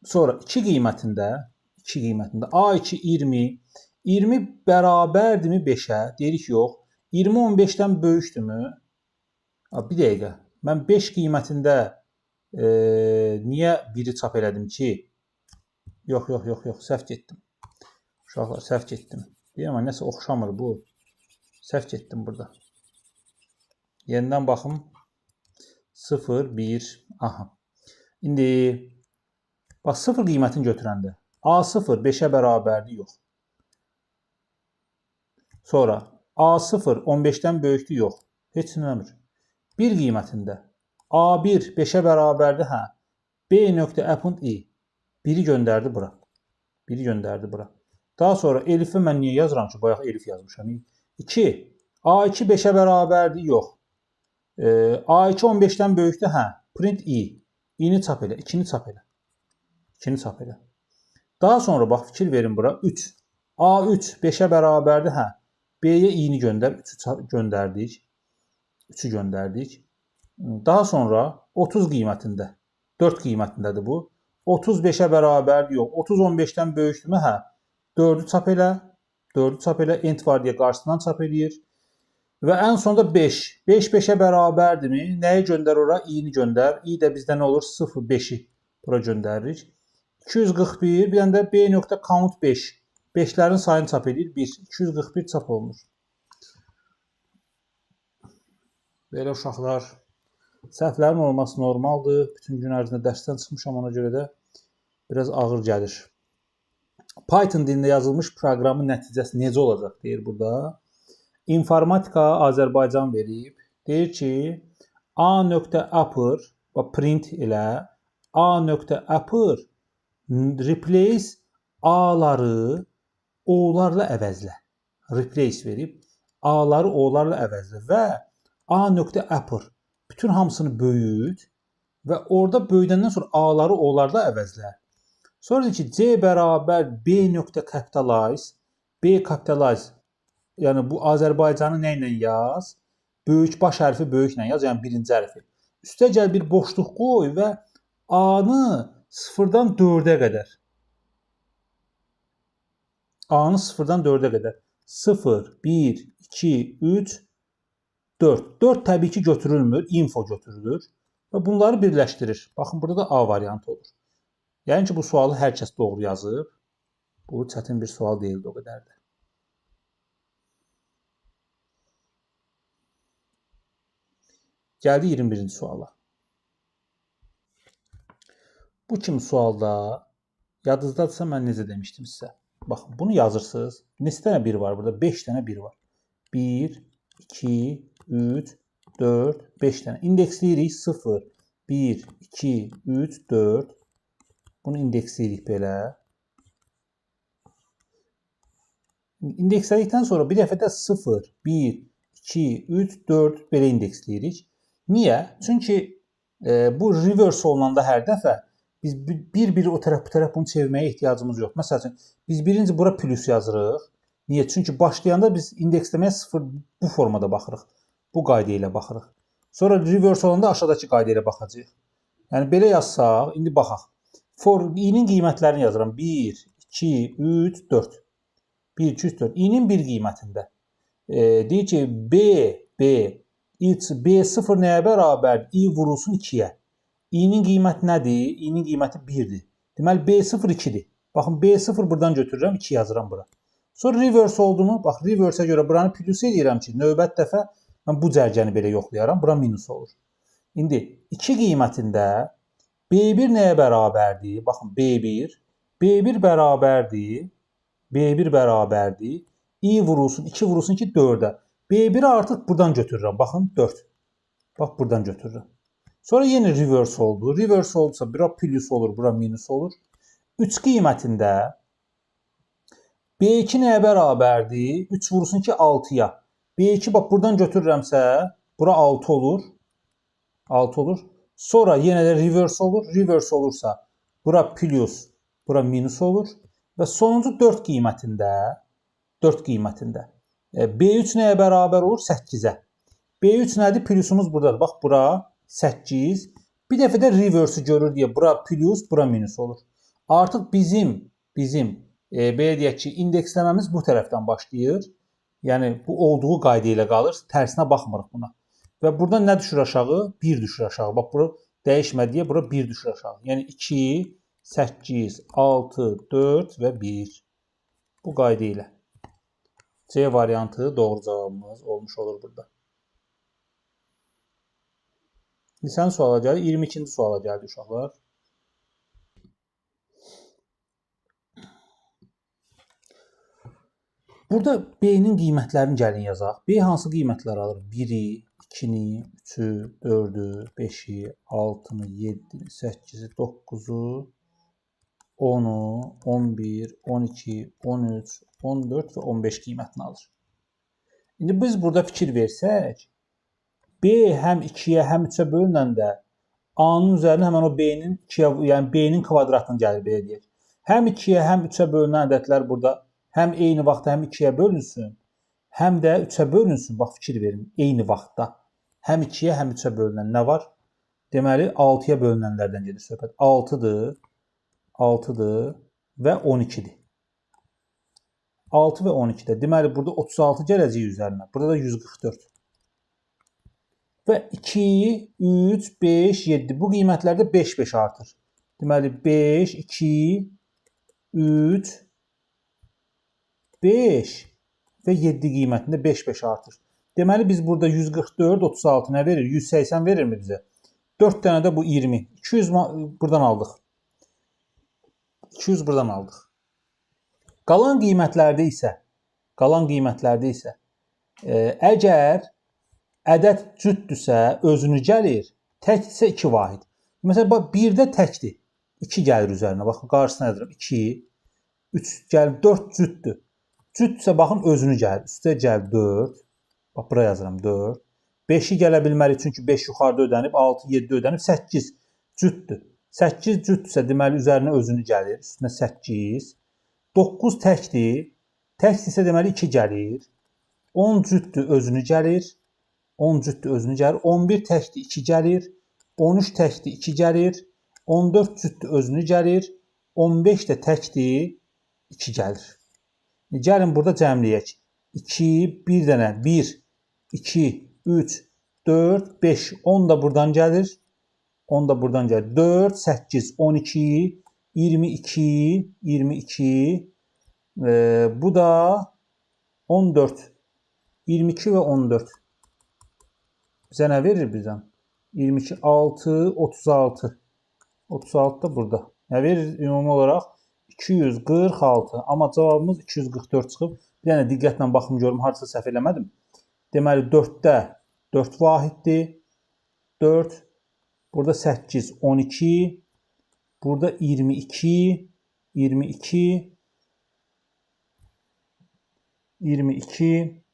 Sonra 2 qiymətində A2 20, 20 bərabərdirmi 5-ə? Deyirik yox. 20 15-dən böyükdürmü? Bir dəqiqə. Mən 5 qiymətində niyə 1-i çap elədim ki? Yox, səhv getdim. Uşaqlar, səhv getdim. Deyirəm, nəsə oxşamır bu. Səhv getdim burada. Yenidən baxım. 0, 1, aha. İndi, bax, 0 qiymətini götürəndə A0 5-ə bərabərdir, yox. Sonra A0 15-dən böyükdür, yox. Heç nə eləmir. 1 qiymətində A1 5-ə bərabərdir, hə. B nöqtə append i. 1-i göndərdi bura. 1-i göndərdi bura. Daha sonra Elif'i mən niyə yazıram ki, bayaq Elif yazmışam. 2. A2 5-ə bərabərdir, yox. A2 15-dən böyükdür, hə. Print i. I-ni çap elə, 2-ni çap elə. 2-ni çap elə. Daha sonra bax, fikir verin bura. 3. A3 5-ə bərabərdir, hə. B-yə i-ni göndər. 3-ü göndərdik. 3-ü göndərdik. Daha sonra 30 qiymətində. 4 qiymətindədir bu. 35-ə bərabərdir, yox. 30 15-dən böyükdürmü? Hə. 4-ü çap elə. 4-ü çap elə. Ent var deyə qarşısından çap eləyir. Və ən sonda 5. 5 5-ə bərabərdirmi? Nəyi göndər ora? I-ni göndər. I də bizdə nə olur? 0,5-i bura göndəririk. 241. Bir dənə də B nöqtə count 5. 5-lərin sayını çap edir. 1. 241 çap olunur. Belə uşaqlar, səhvlərin olması normaldır. Bütün gün ərzində dərsdən çıxmışam, ona görə də biraz ağır gəlir. Python dilində yazılmış proqramın nəticəsi necə olacaq deyir burada. İnformatika Azərbaycan verib. Deyir ki, A nöqtə upper, bax print elə, A nöqtə upper replace A-ları O-larla əvəzlə. Replace verib, A-ları O-larla əvəzlə və A nöqtə upper bütün hamısını böyüt və orada böyüdəndən sonra A-ları O-larla əvəzlə. Sonra deyir ki, C bərabər B nöqtə capitalize, B capitalize, yəni bu Azərbaycanı nə ilə yaz? Böyük baş hərfi böyüklə yaz, yəni birinci hərfi. Üstə gəl bir boşluq qoy və A-nı 0-dan 4-ə qədər. A-nı 0-dan 4-ə qədər. 0, 1, 2, 3, 4. 4 təbii ki götürülmür, info götürülür və bunları birləşdirir. Baxın, burada da A variantı olur. Yəni ki, bu sualı hər kəs doğru yazıb. Bu çətin bir sual deyildi o qədər də. Gəldi 21-ci suala. Bu kimi sualda yadınızdadırsa mən necə demişdim sizə. Baxın, bunu yazırsınız. Neçə dənə 1 var burada? 5 dənə 1 var. 1, 2, 3, 4, 5 dənə. İndeksləyirik 0, 1, 2, 3, 4. Bunu indeksləyirik belə. İndekslədikdən sonra bir dəfə də 0, 1, 2, 3, 4 belə indeksləyirik. Niyə? Çünki bu reverse olunanda hər dəfə biz bir-bir o tərəf bu tərəf bunu çevirməyə ehtiyacımız yox. Məsəl üçün, biz birinci bura plus yazırıq. Niyə? Çünki başlayanda biz indeksləməyə 0 bu formada baxırıq. Bu qayda ilə baxırıq. Sonra reverse olanda aşağıdakı qayda ilə baxacağıq. Yəni belə yazsaq, indi baxaq. For i-nin qiymətlərini yazıram. 1, 2, 3, 4. 1, 2, 3, 4. İ-nin bir qiymətində. Deyir ki, B, B, B0 nəyə bərabərdir? I vurulsun 2-yə. İ-nin qiyməti nədir? İ-nin qiyməti 1-dir. Deməli, B0 2-dir. Baxın, B0 buradan götürürəm, 2 yazıram bura. Sonra reverse oldu mu? Bax, reverse-ə görə buranı plus eləyirəm ki, növbət dəfə mən bu cərgəni belə yoxlayaram. Bura minus olur. İndi 2 qiymətində B1 nəyə bərabərdir? Baxın, B1. B1 bərabərdir. B1 bərabərdir. I vurulsun, 2 vurulsun ki, 4-ə. B1-i artıq buradan götürürəm. Baxın, 4. Bax, buradan götürürəm. Sonra yenə reverse oldu. Reverse oldusa, bura plus olur, bura minus olur. 3 qiymətində B2 nəyə bərabərdir? 3 vurulsun ki 6-ya. B2 bax buradan götürürəmsə, bura 6 olur. 6 olur. Sonra yenə də reverse olur. Reverse olursa bura plus, bura minus olur. Və sonuncu 4 qiymətində 4 qiymətində B3 nəyə bərabər olur? 8-ə. B3 nədir? Plusumuz buradadır. Bax bura 8. Bir dəfə də reverse-ü görür deyə bura plus, bura minus olur. Artıq bizim belə deyək ki, indeksləməmiz bu tərəfdən başlayır. Yəni bu olduğu qayda ilə qalır. Tərsinə baxmırıq buna. Və buradan nə düşür aşağı? 1 düşür aşağı. Bax bura dəyişmədi deyə bura 1 düşür aşağı. Yəni 2, 8, 6, 4 və 1. Bu qayda ilə. C variantı doğru cavabımız olmuş olur burada. Neçənci suala gəldik? 22-ci suala gəldik uşaqlar. Burada B-nin qiymətlərini gəlin yazaq. B hansı qiymətlər alır? 1-i, 2-ni, 3-ü, 4-ü, 5-i, 6-nı, 7-ni, 8-i, 9-u, 10-u, 11, 12, 13, 14 və 15 qiymətini alır. İndi biz burada fikir versək, B həm 2-yə, həm 3-ə bölünəndə A-nın üzərinə həmən o B-nin 2-yə, yəni B-nin kvadratını gəlir belə deyək. Həm 2-yə, həm 3-ə bölünən ədədlər burada həm eyni vaxtda həm 2-yə bölünsün, həm də 3-ə bölünsün. Bax fikir verin, eyni vaxtda həm 2-yə, həm 3-ə bölünən nə var? Deməli 6-ya bölünənlərdən gedir söhbət. 6-dır, 6-dır və 12-dir. 6 və 12-də. Deməli burada 36 gələcək üzərinə. Burada da 144. Və 2, 3, 5, 7. Bu qiymətlərdə 5, 5 artır. Deməli 5, 2, 3, 5 və 7 qiymətində 5, 5 artır. Deməli biz burada 144, 36 nə verir? 180 verirmi bizə? 4 dənə də bu 20. 200 buradan aldıq. 200 buradan aldıq. Qalan qiymətlərdə isə, əgər ədəd cütdürsə özünü gəlir, təkdirsə 2 vahid. Məsələn, bax 1-də təkdir. 2 gəlir üzərinə. Baxın, qarşısına yazıram. 2, 3 gəlir, 4 cütdür. Cütdürsə baxın özünü gəlir. Üstə gəlir 4. Bax bura yazıram 4. 5-i gələ bilmərik çünki 5 yuxarıda ödənib, 6, 7 ödənib, 8 cütdür. 8 cütdürsə deməli üzərinə özünü gəlir. Üstünə 8. 9 təkdir. Təkdirsə deməli 2 gəlir. 10 cütdür, özünü gəlir. 10 cütdür, özünü gəlir. 11 təkdir, 2 gəlir. 13 təkdir, 2 gəlir. 14 cütdür, özünü gəlir. 15 də təkdir, 2 gəlir. Gəlin burada cəmləyək. 2, 1 dənə, 1, 2, 3, 4, 5. 10 da buradan gəlir. 10 da buradan gəlir. 4, 8, 12, 22, 22. Bu da 14. 22 və 14. Bizə nə verir bizdən? 22, 6, 36. 36 da burada. Nə verir ümumi olaraq? 246. Amma cavabımız 244 çıxıb. Bir dənə diqqətlə baxım görüm, hardasa səhv eləmədim. Deməli 4-də 4 vahiddir. 4. Burada 8, 12. Burada 22, 22, 22.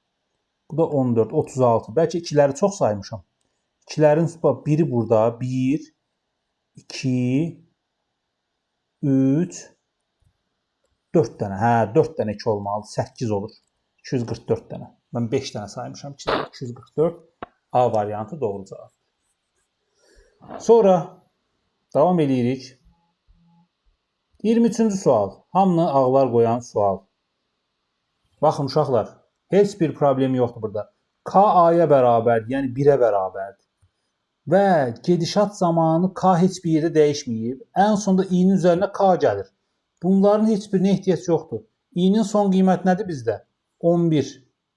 Bu da 14, 36. Bəlkə ikiləri çox saymışam. İkilərin biri burada. 1, 2, 3, 4 dənə. Hə, 4 dənə 2 olmalıdır. 8 olur. 244 dənə. Mən 5 dənə saymışam. 244. A variantı doğru cavab. Sonra davam eləyirik. 23-cü sual. Hamını ağlar qoyan sual. Baxın uşaqlar, heç bir problemi yoxdur burada. K A-ya bərabərdir, yəni 1-ə bərabərdir. Və gedişat zamanı K heç bir yerdə dəyişməyib. Ən sonda İ-nin üzərinə K gəlir. Bunların heç birinə ehtiyac yoxdur. İ-nin son qiyməti nədir bizdə? 11.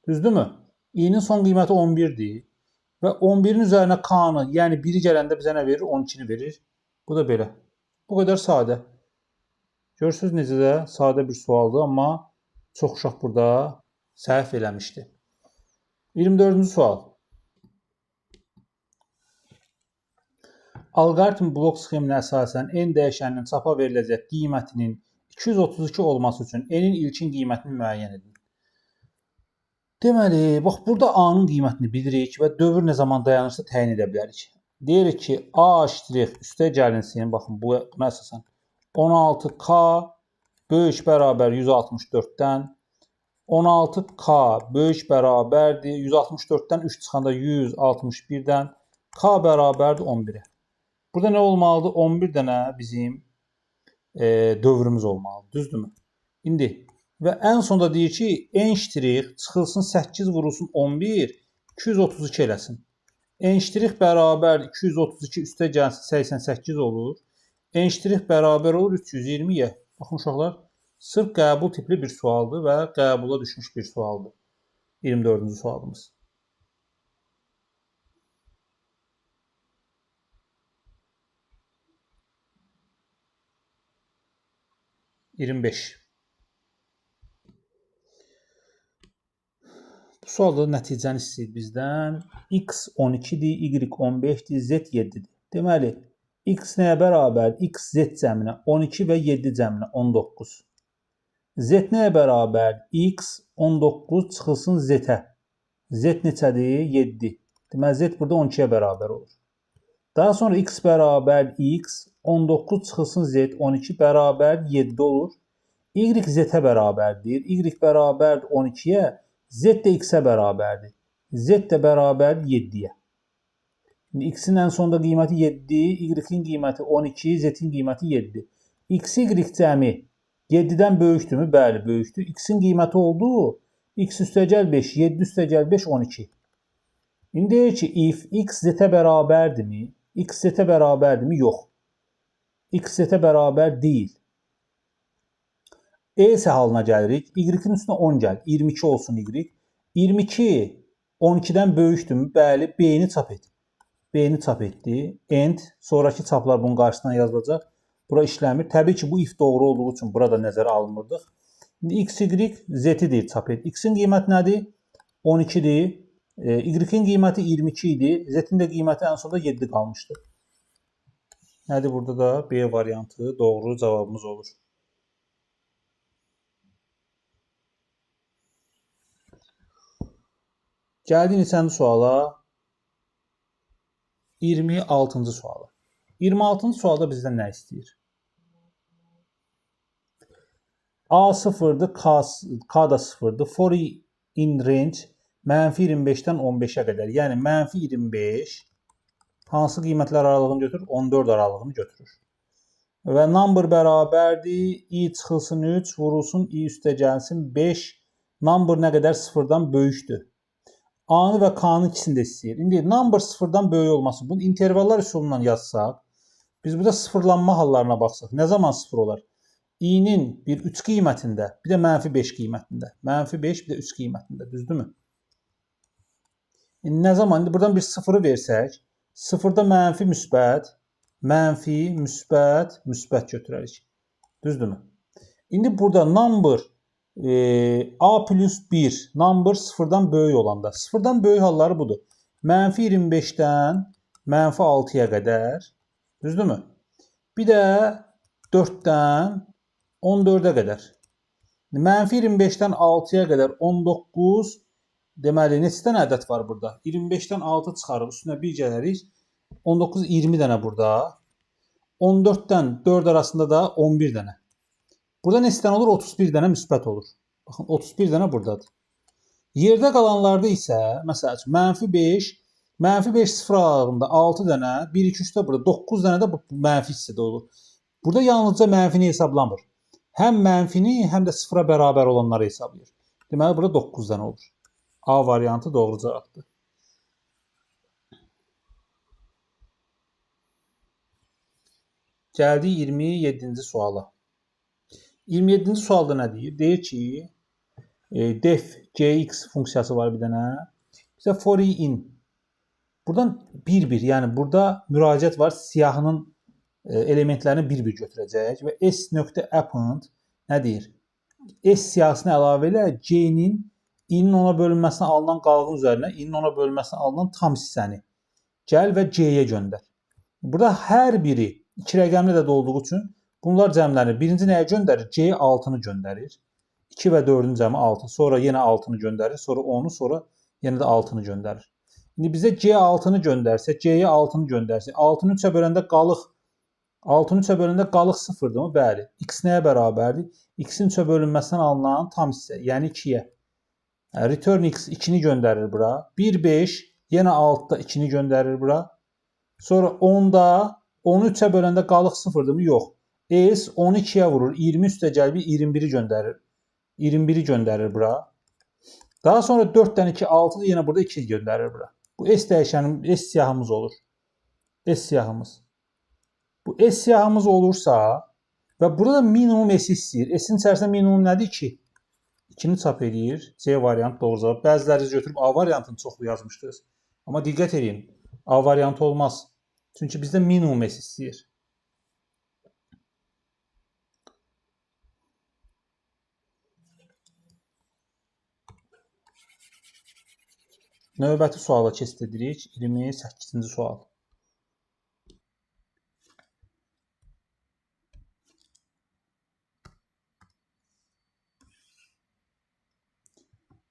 Düzdürmü? İ-nin son qiyməti 11-dir. Və 11-in üzərinə K-nı, yəni 1-i gələndə bizə nə verir? 12-ni verir. Bu da belə. Bu qədər sadə. Görürsünüz necə də sadə bir sualdır, amma çox uşaq burada səhv eləmişdi. 24-cü sual. Alqoritm blok sxeminə əsasən n dəyişəninin çapa veriləcək qiymətinin 232 olması üçün n-in ilkin qiymətini müəyyən edin. Deməli, bax burada A-nın qiymətini bilirik və dövr nə zaman dayanırsa təyin edə bilərik. Deyirik ki, A ştrix üstə gəlinsin, baxın buna əsasən 16K böyük bərabər 164-dən 16K böyük bərabərdir 164-dən 3 çıxanda 161-dən K bərabərdir 11-ə. Burada nə olmalıdır? 11 dənə bizim dövrümüz olmalıdır, düzdürmü? İndi və ən sonda deyir ki, N ştrix çıxılsın 8 vurulsun 11, 232 eləsin. N ştrix bərabər 232 üstə gəlsin 88 olur. N ştrix bərabər olur 320-yə. Baxın uşaqlar, sırf qəbul tipli bir sualdır və qəbula düşmüş bir sualdır. 24-cü sualımız. ...25. Bu sualda nəticəni istəyir bizdən. X 12-dir, Y 15-dir, Z 7-dir. Deməli, X nəyə bərabər? X Z cəminə 12 və 7 cəminə 19. Z nəyə bərabər? X 19 çıxılsın Z-ə. Z neçədir? 7. Deməli, Z burada 12-yə bərabər olur. Daha sonra X bərabər X 19 çıxılsın Z 12 bərabər 7 olur. Y Z-ə bərabərdir. Y bərabərdir 12-yə. Z də X-ə bərabərdir. Z də bərabərdir 7-yə. İndi X-in ən sonda qiyməti 7, Y-in qiyməti 12, Z-in qiyməti 7. X, Y cəmi 7-dən böyükdürmü? Bəli, böyükdür. X-in qiyməti oldu. X üstəgəl 5, 7 üstəgəl 5, 12. İndi deyir ki, if X Z-ə bərabərdirmi? X Z-ə bərabərdirmi? Yox. X Z-ə bərabər deyil. E isə halına gəlirik. Y-in üstünə 10 gəl. 22 olsun Y. 22 12-dən böyükdürmü? Bəli, B-ni çap et. B-ni çap etdi. End. Sonraki çaplar bunun qarşısından yazılacaq. Bura işləmir. Təbii ki, bu if doğru olduğu üçün burada nəzərə alınmırdıq. İndi X, Y, Z-i deyir çap et. X-in qiyməti nədir? 12-dir. Y-in qiyməti 22 idi. Z-in də qiyməti ən sonda 7 qalmışdı. Nədir burada da? B variantı doğru cavabımız olur. Gəldik neçənci suala? 26-cı suala. 26-cı sualda bizdən nə istəyir? A 0-dır, K da 0-dır. For in range mənfi 25-dən 15-ə qədər. Yəni mənfi 25 hansı qiymətlər aralığını götürür? 14 aralığını götürür. Və number bərabərdir. I çıxılsın 3, vurulsun i üstə gəlsin 5. Number nə qədər? 0-dan böyükdür. A-nı və K-nı ikisini də istəyir. İndi number 0-dan böyük olması, bunu intervallar üsulundan yazsaq, biz burada sıfırlanma hallarına baxsaq, nə zaman 0 olar? İ-nin bir 3 qiymətində, bir də mənfi 5 qiymətində. Mənfi 5, bir də 3 qiymətində, düzdürmü? İndi nə zaman? İndi buradan bir 0-ı versək, 0-da mənfi müsbət, mənfi, müsbət, müsbət götürərik. Düzdürmü? İndi burada number A plus 1 number 0-dan böyük olanda. 0-dan böyük halları budur. Mənfi 25-dən mənfi 6-ya qədər. Düzdürmü? Bir də 4-dən 14-ə qədər. Mənfi 25-dən 6-ya qədər 19. Deməli, neçə dənə ədəd var burada? 25-dən 6 çıxarıq, üstünə 1 gələrik. 19, 20 dənə burada. 14-dən 4 arasında da 11 dənə. Burada neçə dənə olur? 31 dənə müsbət olur. Baxın, 31 dənə buradadır. Yerdə qalanlarda isə, məsəl üçün, mənfi 5, mənfi 5 sıfır aralığında 6 dənə, 1, 2, 3 də burada, 9 dənə də bu mənfi hissədə olur. Burada yalnızca mənfini hesablamır. Həm mənfini, həm də sıfıra bərabər olanları hesablayır. Deməli, burada 9 dənə olur. A variantı doğru cavabdır. Gəldik 27-ci suala. 27-ci sualda nə deyir? Deyir ki, def gx funksiyası var bir dənə. Bizə for i in. Buradan bir-bir, yəni burada müraciət var. Siyahının elementlərini bir-bir götürəcək və s.append nə deyir? S siyahısına əlavə elə g-nin i-nin ona bölünməsinə alınan qalğın üzərinə i-nin ona bölünməsinə alınan tam hissəni gəl və g-yə göndər. Burada hər biri iki rəqəmli də olduğu üçün Bunlar cəmlənir. Birinci nəyə göndərir? G6-nı göndərir. 2 və 4-ün cəmi 6. Sonra yenə 6-nı göndərir. Sonra 10-u, sonra yenə də 6-nı göndərir. İndi bizə G6-nı göndərsə, G-yə 6-nı göndərsə, 6-nı 3-ə böləndə qalıq 6-nı 3-ə böləndə qalıq 0-dırmı? Bəli. X nəyə bərabərdir? X-in 3-ə bölünməsindən alınan tam hissə, yəni 2-yə. Return X 2-ni göndərir bura. 1, 5, yenə 6-da 2-ni göndərir bura. Sonra 10-da 10-u 3-ə böləndə qalıq 0-dırmı? Yox. S 12-yə vurur. 20 üstə gəlib 21-i göndərir. 21-i göndərir bura. Daha sonra 4-dən 2, 6-dır. Yenə burada 2 göndərir bura. Bu S dəyişənin S siyahımız olur. S siyahımız. Bu S siyahımız olursa və burada minimum S istəyir. S-in içərisində minimum nədir? 2. 2-ni çap eləyir. C variantı doğru cavab. Bəziləriniz götürüb A variantını çoxlu yazmışdınız. Amma diqqət edin. A variantı olmaz. Çünki bizdə minimum S istəyir. Növbəti suala keçid edirik. 28-ci sual.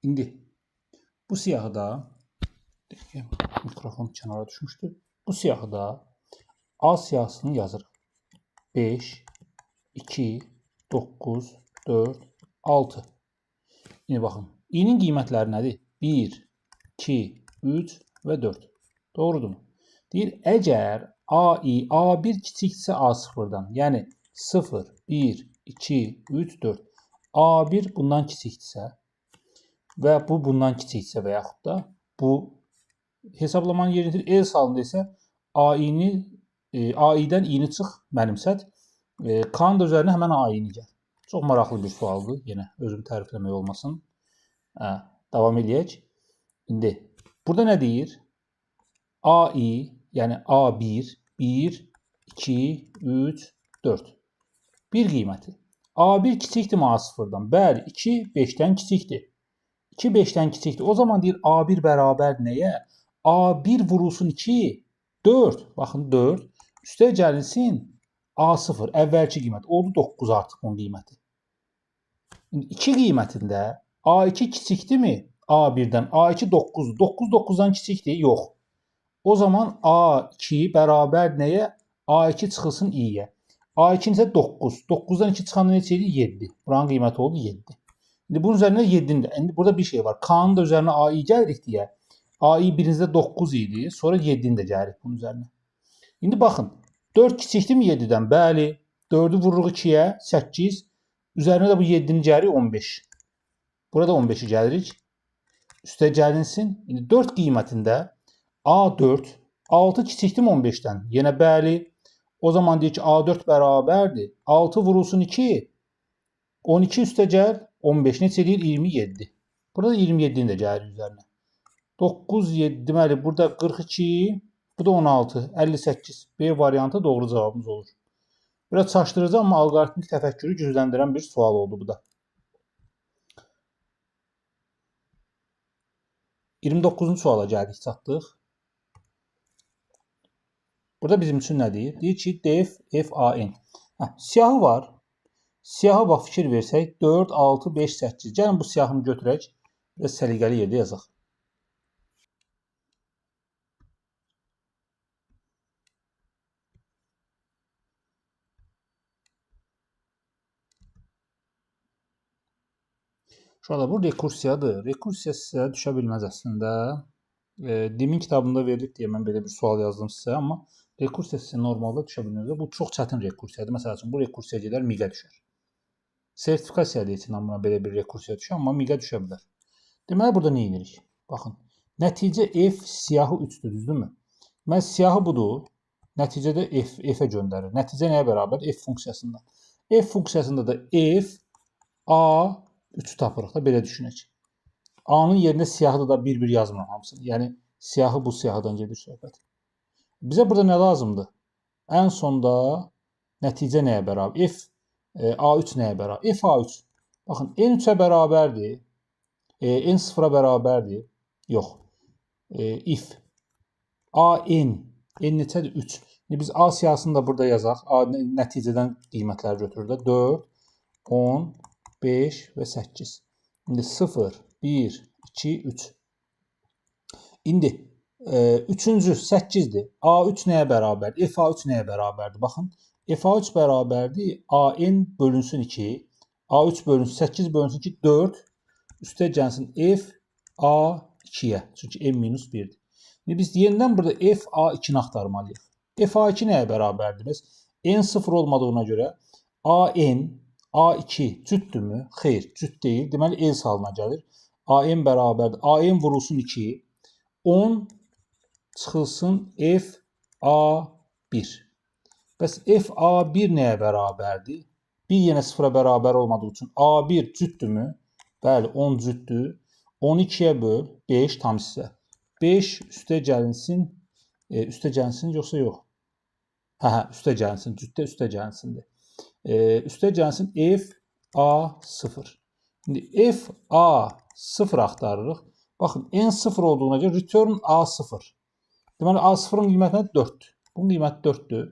İndi bu siyahıda mikrofon kənara düşmüşdü. Bu siyahıda A siyahısını yazırıq. 5, 2, 9, 4, 6. İndi baxın. İ-nin qiymətləri nədir? 1, 2, 3 və 4. Doğrudurmu? Deyir, əgər AI A1 kiçiksə A0-dan, yəni 0, 1, 2, 3, 4. A1 bundan kiçikdirsə və bu bundan kiçikdirsə və yaxud da bu hesablamanın yerinə else halında isə AI-ni AI-dən i-ni çıx, mənimsət. K-nın da üzərinə həmən AI-ni gəl. Çox maraqlı bir sualdır. Yenə özümü tərifləmək olmasın. Davam eləyək. İndi burada nə deyir? AI, yəni A1, 1, 2, 3, 4. Bir qiyməti. A1 kiçikdirmi A0-dan? Bəli, 2 5-dən kiçikdir. 2 5-dən kiçikdir. O zaman deyir A1 bərabər nəyə? A1 vurulsun 2, 4. Baxın 4. Üstə gəlinsin A0, əvvəlki qiymət. Oldu 9 artıq bunun qiyməti. İndi 2 qiymətində A2 kiçikdirmi? A1-dən. A2 9-dur. 9 9-dan kiçikdir? Yox. O zaman A2 bərabər nəyə? A2 çıxılsın i-yə. A2 isə 9. 9-dan 2 çıxanda neçə edir? 7. Buranın qiyməti oldu 7. İndi bunun üzərinə 7-ni də. İndi burada bir şey var. K-nın da üzərinə AI gəlirik deyə. AI birincidə 9 idi. Sonra 7-ni də gəlirik bunun üzərinə. İndi baxın. 4 kiçikdirmi 7-dən? Bəli. 4-ü vururuq 2-yə, 8. Üzərinə də bu 7-ni gəlirik 15. Burada 15-i gəlirik. Üstə gəlinsin. İndi 4 qiymətində A4 6 kiçikdirmi 15-dən? Yenə bəli. O zaman deyir ki A4 bərabərdir. 6 vurulsun 2. 12 üstə gəl. 15 neçə eləyir? 27. Burada 27-ni də gəlir üzərinə. 9, 7, deməli burada 42, bu da 16, 58. B variantı doğru cavabımız olur. Biraz çaşdırıcı, amma alqoritmik təfəkkürü gücləndirən bir sual oldu bu da. 29-cu suala gəldik, çatdıq. Burada bizim üçün nə deyir? Deyir ki, def F A N. Siyahı var. Siyaha bax fikir versək 4, 6, 5, 8. Gəlin bu siyahını götürək. Biraz səliqəli yerdə yazaq. Uşaqlar, bu rekursiyadır. Rekursiya sizə düşə bilməz əslində. Dimin kitabında verilib deyə mən belə bir sual yazdım sizə, amma rekursiya sizə normalda düşə bilməz. Bu çox çətin rekursiyadır. Məsəl üçün, bu rekursiya gedər, miqə düşər. Sertifikasiya deyil buna belə bir rekursiya düşər, amma miqə düşə bilər. Deməli, burada nə edirik? Baxın, nəticə F siyahı 3-dür, düzdürmü? Deməli, siyahı budur. Nəticədə F-ə göndərir. Nəticə nəyə bərabər? F funksiyasında. F funksiyasında da F, A, 3-ü tapırıq da, belə düşünək. A-nın yerinə siyahıda da bir-bir yazmıram hamısını. Yəni, siyahı bu siyahıdan gedir söhbət. Bizə burada nə lazımdır? Ən sonda nəticə nəyə bərabər? F, A3 nəyə bərabər? F A3. Baxın, N3-ə bərabərdir. N0-a bərabərdir. Yox. If. A N. N neçədir? 3. İndi biz A siyahısını da burada yazaq. A nəticədən qiymətləri götürür də. 4, 10, 5 və 8. İndi 0, 1, 2, 3. İndi üçüncü 8-dir. A3 nəyə bərabərdir? FA3 nəyə bərabərdir? Baxın, FA3 bərabərdir. AN bölünsün 2. A3 bölünsün 8 bölünsün 2, 4. Üstə gəlsin FA2-yə. Çünki M minus 1-dir. İndi biz yenidən burada FA2-ni axtarmalıyıq. FA2 nəyə bərabərdir? Bəs N 0 olmadığına görə AN, A2 cütdürmü? Xeyr, cüt deyil. Deməli, else halına gəlir. AN bərabərdir. AN vurulsun 2. 10 çıxılsın FA1. Bəs FA1 nəyə bərabərdir? 1 yenə 0-a bərabər olmadığı üçün A1 cütdürmü? Bəli, 10 cütdür. 12-yə böl 5 tam hissə. 5 üstə gəlinsin. Üstə gəlinsin yoxsa yox? Hə, üstə gəlinsin. Cütdə üstə gəlinsindir. Üstə gəlinsin FA0. İndi FA0 axtarırıq. Baxın, N0 olduğuna görə return A0. Deməli, A0-ın qiyməti nədir? 4-dür. Bunun qiyməti 4-dür.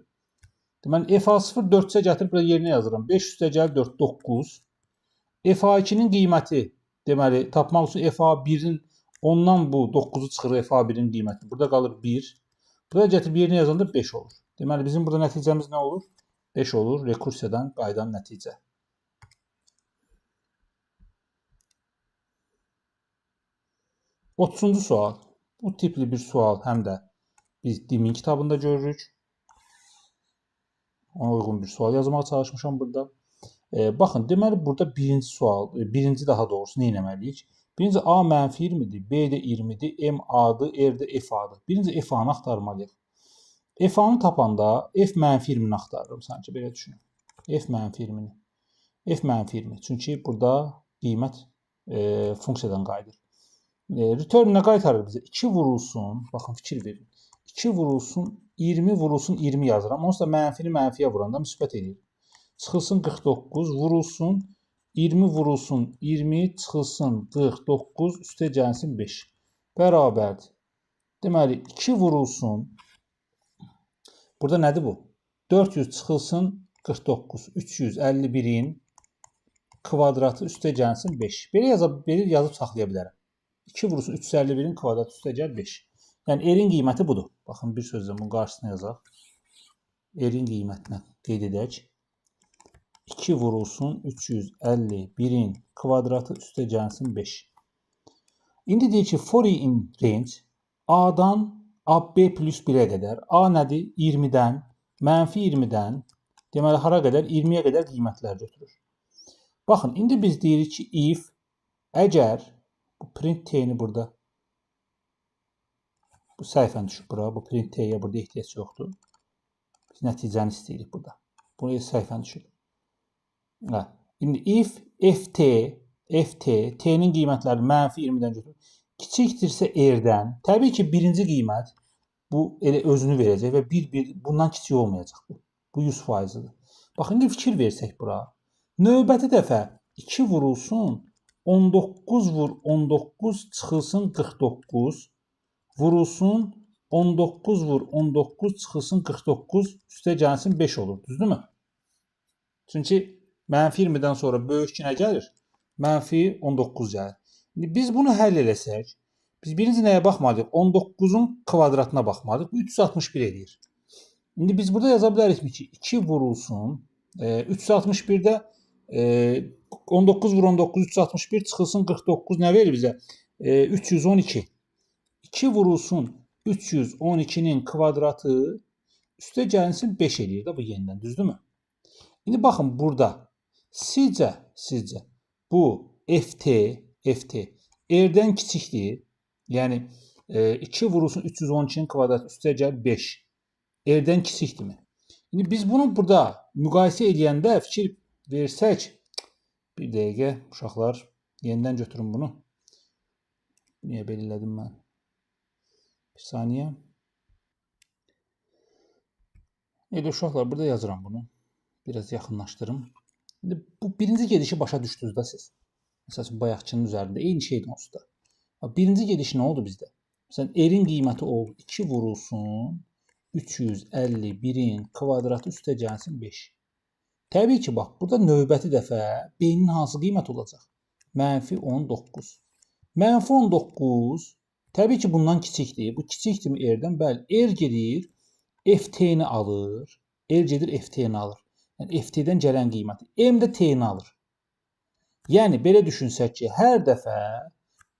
Deməli, FA0 4-sə gətirib burada yerinə yazıram. 5 üstə gəl 4, 9. FA2-nin qiyməti, deməli, tapmaq üçün FA1-in ondan bu 9-u çıxır FA1-in qiyməti. Burada qalır 1. Burada gətirib yerinə yazanda 5 olur. Deməli, bizim burada nəticəmiz nə olur? 5 olur. Rekursiyadan qayıdan nəticə. Otuzuncu sual. Bu tipli bir sual həm də biz DİM-in kitabında görürük. Ona uyğun bir sual yazmağa çalışmışam burada. Baxın, deməli burada birinci sual, birinci daha doğrusu nə etməliyik? Birinci A mənfi 20-dir, B də 20-dir, M A-dır, R də F A-dır. Birinci F A-nı axtarmalıyıq. F A-nı tapanda F mənfi 20-ni axtarıram sanki, belə düşünün. F mənfi 20-ni. F mənfi 20. Çünki burada qiymət funksiyadan qayıdır. Return nə qaytarır bizə? 2 vurulsun, baxın fikir verin. 2 vurulsun, 20 vurulsun, 20 yazıram. Onsuz da mənfini mənfiyə vuranda müsbət eləyir. Çıxılsın 49, vurulsun, 20 vurulsun, 20 çıxılsın 49, üstə gəlsin 5. Bərabərdir. Deməli, 2 vurulsun, burada nədir bu? 400 çıxılsın 49, 351-in kvadratı üstə gəlsin 5. Belə yazıb saxlaya bilərəm. 2 vurulsun 351-in kvadratı üstə gəl 5. Yəni, R-in qiyməti budur. Baxın, bir sözlə bunun qarşısına yazaq. R-in qiymətinə qeyd edək. 2 vurulsun 351-in kvadratı üstə gəlsin 5. İndi deyir ki, for in range A-dan AB plus 1-ə qədər. A nədir? 20-dən, mənfi 20-dən, deməli, hara qədər? 20-yə qədər qiymətlər götürür. Baxın, indi biz deyirik ki, if, əgər, bu print T-ni burada, bu səhifən düşüb bura, bu print T-yə burada ehtiyac yoxdur. Biz nəticəni istəyirik burada. Buraya səhifən düşüb. Hə. İndi if FT, T-nin qiymətləri mənfi 20-dən götürür. Kiçikdirsə R-dən, təbii ki, birinci qiymət bu elə özünü verəcək və bir bundan kiçik olmayacaq bu. Bu 100%-dir. Baxın, indi fikir versək bura. Növbəti dəfə 2 vurulsun, 19 vur 19 çıxılsın 49, vurulsun 19 vur 19 çıxılsın 49, üstə gəlsin 5 olur. Düzdürmü? Çünki mənfi 20-dən sonra böyük nə gəlir? Mənfi 19 gəlir. İndi biz bunu həll eləsək, biz birinci nəyə baxmalıyıq? 19-un kvadratına baxmalıyıq. Bu 361 eləyir. İndi biz burada yaza bilərikmi ki, 2 vurulsun, 361-də 19 vur 19, 361 çıxılsın 49 nə verir bizə? 312. 2 vurulsun 312-nin kvadratı üstə gəlinsin 5 eləyir də bu yenidən, düzdürmü? İndi baxın burada sizcə bu FT R-dən kiçikdir. Yəni 2 vurulsun 312-nin kvadratı üstə gəl 5. R-dən kiçikdirmi? İndi biz bunu burada müqayisə eləyəndə fikir versək, bir dəqiqə uşaqlar, yenidən götürün bunu. Niyə belə elədim mən? Bir saniyə. Elə uşaqlar, burada yazıram bunu. Biraz yaxınlaşdırım. İndi bu birinci gedişi başa düşdünüz də siz. Məsəl üçün, bayaqçının üzərində eyni şeydir onsuz da. Birinci gediş nə oldu bizdə? Məsələn, R-in qiyməti oldu 2 vurulsun, 351-in kvadratı üstə gəlsin 5. Təbii ki, bax, burada növbəti dəfə B-nin hansı qiymət olacaq? Mənfi 19. Mənfi 19, təbii ki, bundan kiçikdir. Bu kiçikdirmi R-dən? Bəli, R gedir, FT-ni alır. R gedir, FT-ni alır. Yəni, FT-dən gələn qiyməti. M də T-ni alır. Yəni, belə düşünsək ki, hər dəfə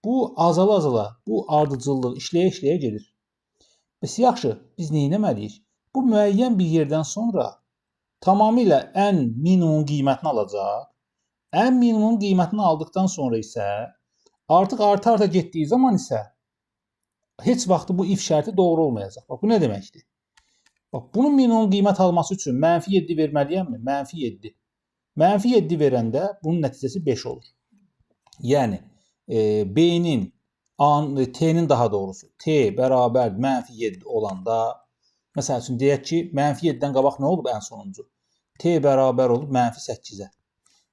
bu azala-azala, bu ardıcıllıq işləyə-işləyə gedir. Bəs yaxşı, biz nə etməliyik? Bu müəyyən bir yerdən sonra tamamilə ən minimum qiymətini alacaq. Ən minimum qiymətini aldıqdan sonra isə artıq arta-arta getdiyi zaman isə heç vaxtı bu if şərti doğru olmayacaq. Bax, bu nə deməkdir? Bax, bunun minimum qiymət alması üçün mənfi 7 verməliyəmmi? Mənfi 7. Mənfi 7 verəndə bunun nəticəsi 5 olur. Yəni, B-nin, T-nin daha doğrusu, T bərabər mənfi 7 olanda, məsəl üçün deyək ki, mənfi 7-dən qabaq nə olub ən sonuncu? T bərabər olub mənfi 8-ə.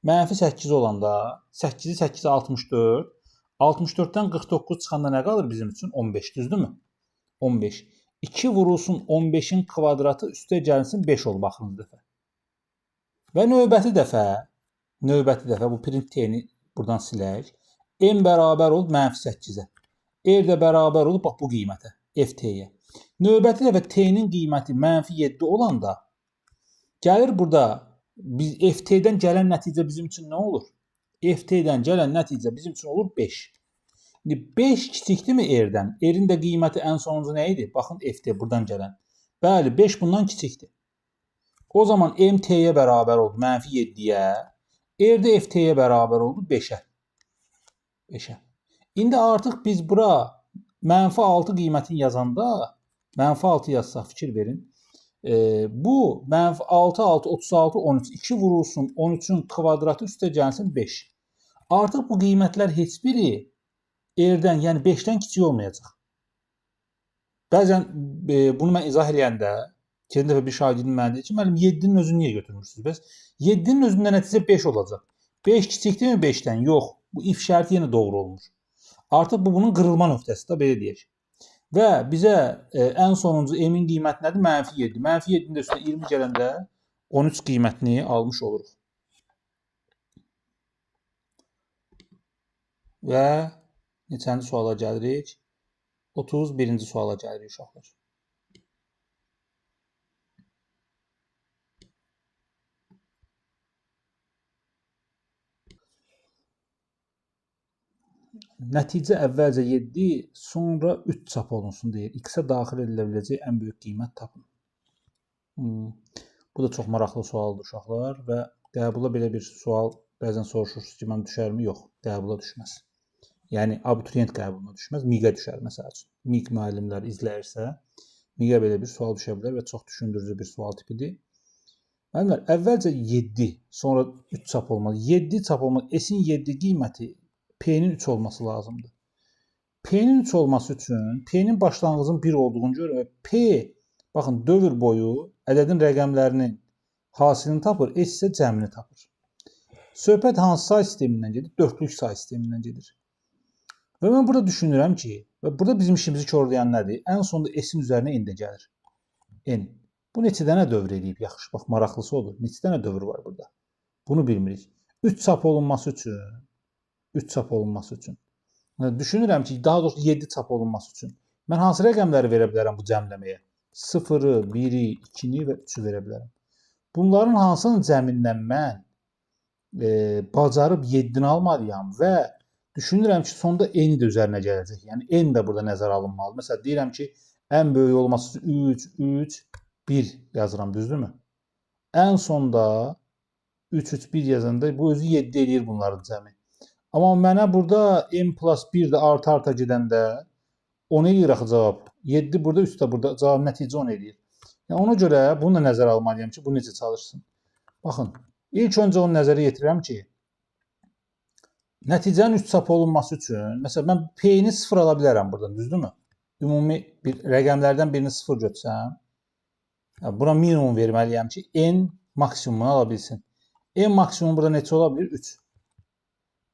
Mənfi 8 olanda 8-i 8-ə 64, 64-dən 49 çıxanda nə qalır bizim üçün? 15, düzdürmü? 15. 2 vurulsun 15-in kvadratı üstə gəlsin 5 olub axırıncı dəfə. Və növbəti dəfə bu print T-ni buradan silək. M bərabər olub mənfi 8-ə. R də bərabər olub bax bu qiymətə, FT-yə. Növbəti dəfə T-nin qiyməti mənfi 7 olanda gəlir burada biz FT-dən gələn nəticə bizim üçün nə olur? FT-dən gələn nəticə bizim üçün olur 5. İndi 5 kiçikdirmi R-dən? R-in də qiyməti ən sonuncu nə idi? Baxın FT buradan gələn. Bəli, 5 bundan kiçikdir. O zaman M T-yə bərabər oldu mənfi 7-yə. R də FT-yə bərabər oldu 5-ə. 5-ə. İndi artıq biz bura mənfi 6 qiymətini yazanda, mənfi 6 yazsaq fikir verin. Bu mənfi 6, 6, 36, 13, 2 vurulsun 13-ün kvadratı üstə gəlsin 5. Artıq bu qiymətlər heç biri R-dən, yəni 5-dən kiçik olmayacaq. Bəzən bunu mən izah eləyəndə, keçən dəfə bir şagirdim mənə dedi ki, müəllim 7-nin özünü niyə götürmürsünüz? Bəs 7-nin özündə nəticə 5 olacaq. 5 kiçikdirmi 5-dən? Yox. Bu if şərti yenə doğru olmur. Artıq bu bunun qırılma nöqtəsi də belə deyək. Və bizə ən sonuncu M-in qiyməti nədir? Mənfi 7. Mənfi 7-nin də üstünə 20 gələndə 13 qiymətini almış oluruq. Və neçənci suala gəlirik? 31-ci suala gəlirik uşaqlar. Nəticə əvvəlcə 7, sonra 3 çap olunsun deyir. X-ə daxil edilə biləcək ən böyük qiymət tapın. Bu da çox maraqlı sualdır uşaqlar və qəbula belə bir sual bəzən soruşursunuz ki, mən düşərmi? Yox, qəbula düşməz. Yəni, abituriyent qəbuluna düşməz, MİQ-ə düşər məsəl üçün. MİQ müəllimlər izləyirsə, MİQ-ə belə bir sual düşə bilər və çox düşündürücü bir sual tipidir. Müəllimlər, əvvəlcə 7, sonra 3 çap olmalı. 7 çap olmalı. S-in 7 qiyməti P-nin 3 olması lazımdır. P-nin 3 olması üçün P-nin başlanğıcının 1 olduğunu görürəm və P, baxın, dövr boyu ədədin rəqəmlərinin hasilini tapır, S isə cəmini tapır. Söhbət hansı say sistemindən gedir? Dörtlük say sistemindən gedir. Və mən burada düşünürəm ki, və burada bizim işimizi korlayan nədir? Ən sonda S-in üzərinə N də gəlir. N. Bu neçə dənə dövr eləyib? Yaxşı, bax, maraqlısı odur. Neçə dənə dövr var burada? Bunu bilmirik. 3 çap olunması üçün 3 çap olunması üçün. Düşünürəm ki, daha doğrusu 7 çap olunması üçün. Mən hansı rəqəmləri verə bilərəm bu cəmləməyə? 0-ı, 1-i, 2-ni və 3-ü verə bilərəm. Bunların hansının cəmindən mən bacarıb 7-ni almalıyam və düşünürəm ki, sonda N də üzərinə gələcək. Yəni, N də burada nəzərə alınmalıdır. Məsələn, deyirəm ki, ən böyük olması üçün 3, 3, 1 yazıram, düzdürmü? Ən sonda 3, 3, 1 yazanda bu özü 7 eləyir bunların cəmi. Amma mənə burada M plus 1 də arta-arta gedəndə 10 eləyir axı cavab. 7 burada, 3 də burada. Cavab nəticə 10 eləyir. Yəni ona görə bunu da nəzərə almalıyam ki, bu necə çalışsın. Baxın, ilk öncə onu nəzərə yetirəm ki, nəticənin 3 çap olunması üçün, məsələn, mən P-ni 0 ala bilərəm buradan, düzdürmü? Ümumi bir rəqəmlərdən birini 0 götürsəm, buna minimum verməliyəm ki, N maksimumunu ala bilsin. N maksimum burada neçə ola bilir? 3.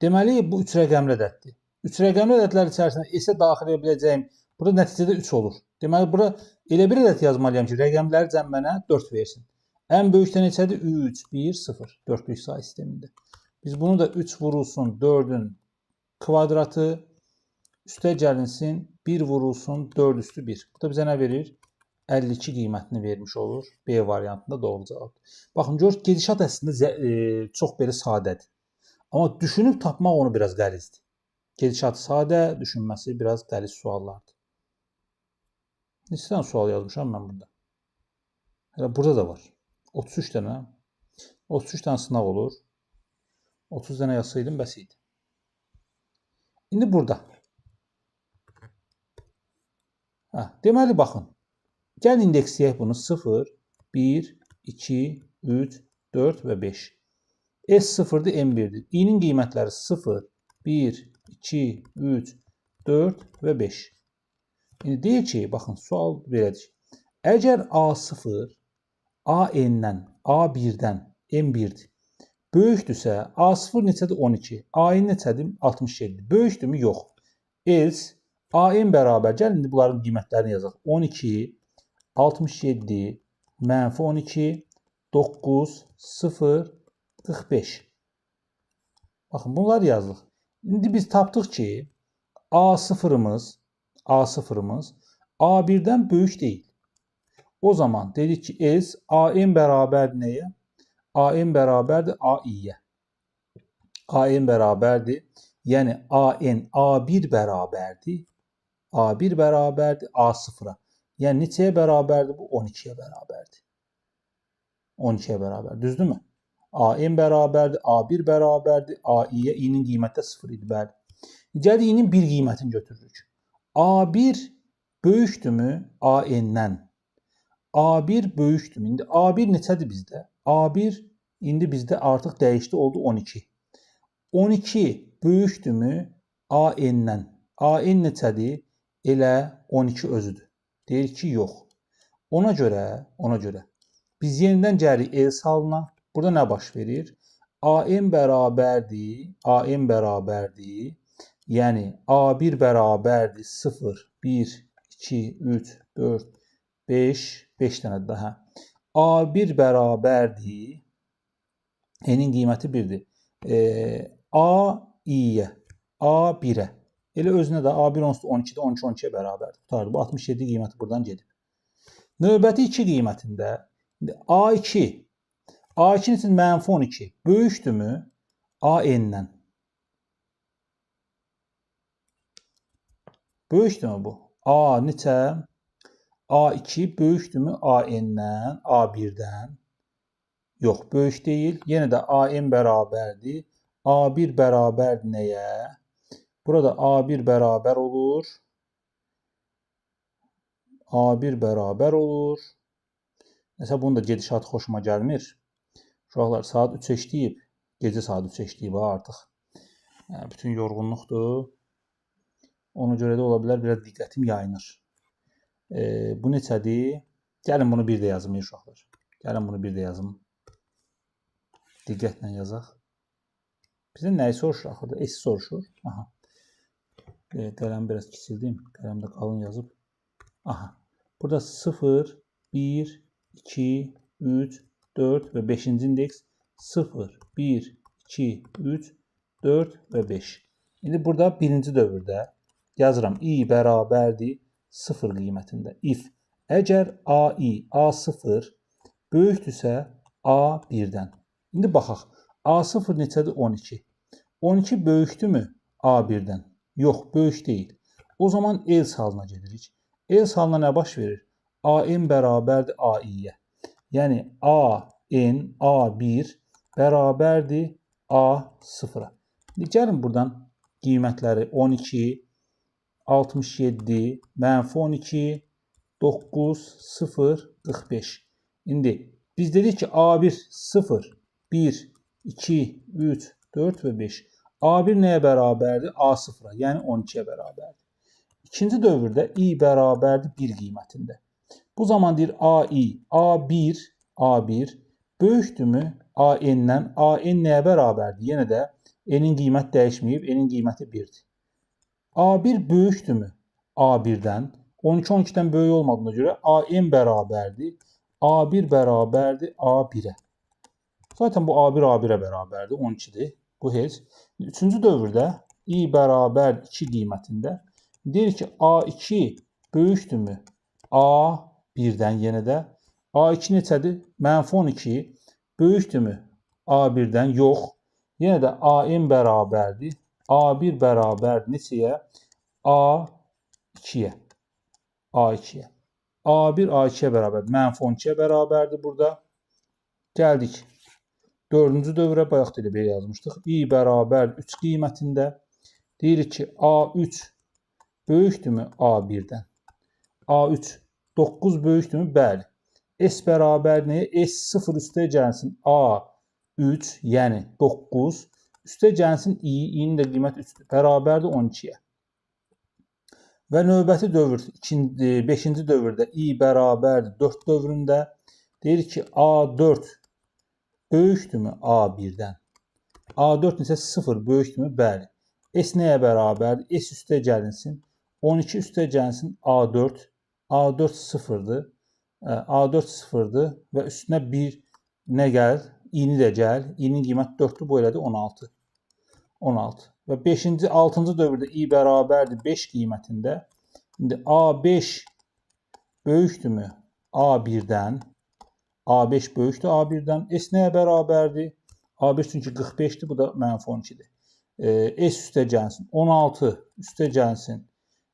Deməli, bu 3 rəqəmli ədəddir. 3 rəqəmli ədədlər içərisində S-ə daxil edə biləcəyim, burada nəticədə 3 olur. Deməli, bura elə bir ədəd yazmalıyam ki, rəqəmləri cəm mənə 4 versin. Ən böyükdə neçədir? 3, 1, 0. Dörtlük say sistemində. Biz bunu da 3 vurulsun 4-ün kvadratı, üstə gəlinsin 1 vurulsun 4 üstü 1. Bu da bizə nə verir? 52 qiymətini vermiş olur. B variantında doğru cavabdır. Baxın, görür, gedişat əslində çox belə sadədir. Amma düşünüb tapmaq onu biraz qəlizdir. Gedişat sadə, düşünməsi biraz qəliz suallardır. Neçə dənə sual yazmışam mən burada? Hələ burada da var. 33 dənə. 33 dənə sınaq olur. 30 dənə yazsaydım bəs idi. İndi burada. Hə, deməli, baxın. Gəlin indeksləyək bunu. 0, 1, 2, 3, 4 və 5. S 0-dır, M 1-dir. İ-nin qiymətləri 0, 1, 2, 3, 4 və 5. İndi deyir ki, baxın, sual belədir. Əgər A0, AN-dən, A1-dən, M1-dir. Böyükdürsə, A0 neçədir? 12. AN neçədir? 67. Böyükdürmü? Yox. Else, AN bərabər. Gəlin, indi bunların qiymətlərini yazaq. 12, 67, mənfi 12, 9, 0, 45. Baxın, bunları yazdıq. İndi biz tapdıq ki, A0-ımız A1-dən böyük deyil. O zaman dedik ki, else AN bərabərdir nəyə? AN bərabərdir AI-yə. AN bərabərdir. Yəni AN A1 bərabərdir. A1 bərabərdir A0-a. Yəni neçəyə bərabərdir bu? 12-yə bərabərdir. 12-yə bərabər. Düzdürmü? AN bərabərdir, A1 bərabərdir, AI-yə. İ-nin qiyməti də 0 idi, bəli. Gəlir İ-nin 1 qiymətini götürürük. A1 böyükdürmü AN-dən? A1 böyükdürmü? İndi A1 neçədir bizdə? A1 indi bizdə artıq dəyişdi, oldu 12. 12 böyükdürmü AN-dən? AN neçədir? Elə 12 özüdür. Deyir ki, yox. Ona görə biz yenidən gəlirik else halına. Burada nə baş verir? AN bərabərdir, AN bərabərdir. Yəni A1 bərabərdir 0, 1, 2, 3, 4, 5, 5 dənə daha. A1 bərabərdir, N-in qiyməti 1-dir. A-İ-yə, A1-ə. Elə özünə də A1 onsuz 12-də 12 12-yə bərabərdir. Qutardı. Bu 67 qiyməti buradan gedib. Növbəti 2 qiymətində A2. A2-nin üçün mənfi 12 böyükdürmü AN-dən? Böyükdürmü bu? A neçə? A2 böyükdürmü AN-dən, A1-dən? Yox, böyük deyil. Yenə də AN bərabərdir. A1 bərabərdir nəyə? Burada A1 bərabər olur. A1 bərabər olur. Məsələn, bunun da gedişatı xoşuma gəlmir. Uşaqlar, saat 3 işləyib. Gecə saat 3 işləyib artıq. Yəni, bütün yorğunluqdur. Ona görə də ola bilər, biraz diqqətim yayınır. Bu neçədir? Gəlin bunu bir də yazım, uşaqlar. Gəlin bunu bir də yazım. Diqqətlə yazaq. Bizdən nəyi soruşur axırda? S soruşur. Aha. Qələm biraz kiçildim. Qələm də qalın yazıb. Aha. Burada 0, 1, 2, 3, 4 və 5-ci indeks 0, 1, 2, 3, 4 və 5. İndi burada birinci dövrdə yazıram. I bərabərdir 0 qiymətində. If əgər AI A0 böyükdürsə A1-dən. İndi baxaq. A0 neçədir? 12. 12 böyükdürmü A1-dən? Yox, böyük deyil. O zaman else halına gedirik. Else halına nə baş verir? AN bərabərdir AI-yə. Yəni AN, A1 bərabərdir A0-a. İndi gəlin buradan qiymətləri 12, 67, mənfi 12, 9, 0, 45. İndi biz dedik ki A1 0, 1, 2, 3, 4 və 5. A1 nəyə bərabərdir? A0-a, yəni 12-yə bərabərdir. İkinci dövrdə I bərabərdir 1 qiymətində. Bu zaman deyir AI, A1, A1 böyükdürmü AN-dən? AN nəyə bərabərdir? Yenə də N-in qiymət dəyişməyib, N-in qiyməti 1-dir. A1 böyükdürmü A1-dən? 12 12-dən böyük olmadığına görə AM bərabərdir. A1 bərabərdir A1-ə. Zaten bu A1 A1-ə bərabərdir. 12-dir. Bu heç. Üçüncü dövrdə i bərabər 2 qiymətində deyir ki, A2 böyükdürmü? A1-dən yenə də. A2 neçədir? Mənfi 12 böyükdürmü? A1-dən yox. Yenə də AM bərabərdir. A1 bərabər neçəyə? A2-yə. A2-yə. A1 A2-yə bərabər. Mənfi 12-yə bərabərdir burada. Gəldik. Dördüncü dövrə bayaq da elə belə yazmışdıq. I bərabər 3 qiymətində. Deyirik ki, A3 böyükdürmü A1-dən? A3 9 böyükdürmü? Bəli. S bərabər nəyə? S 0 üstə gəlsin A3, yəni 9. Üstə gəlsin I, I-nin də qiyməti 3-dür. Bərabərdir 12-yə. Və növbəti dövr, 5-ci dövrdə I bərabərdir 4 dövründə. Deyirik ki, A4 böyükdürmü A1-dən? A4 neçə? 0 böyükdürmü? Bəli. S nəyə bərabərdir? S üstə gəlinsin. 12 üstə gəlinsin A4. A4 0-dır. A4 0-dır və üstünə 1 nə gəlir? İ-ni də gəl. İ-nin qiyməti 4-dür. Bu elədi 16. 16. Və 5-ci, 6-cı dövrdə i bərabərdir 5 qiymətində. İndi A5 böyükdürmü A1-dən? A5 böyükdür A1-dən. S nəyə bərabərdir? A5 çünki 45-dir, bu da mənfi 12-dir. S üstə gəlsin 16 üstə gəlsin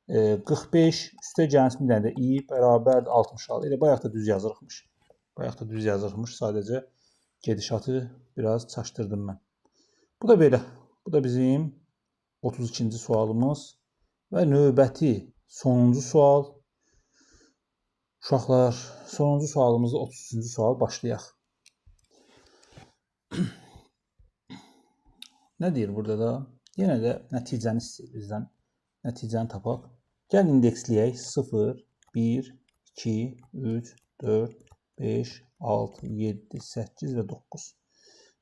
45 üstə gəlsin bir dənə də i bərabərdir 66. Elə bayaq da düz yazırıqmış. Bayaq da düz yazırıqmış. Sadəcə gedişatı biraz çaşdırdım mən. Bu da belə. Bu da bizim 32-ci sualımız və növbəti sonuncu sual. Uşaqlar, sonuncu sualımızda 33-cü sual başlayaq. Nə deyir burada da? Yenə də nəticəni istəyir bizdən. Nəticəni tapaq. Gəl indeksləyək. 0, 1, 2, 3, 4, 5, 6, 7, 8 və 9.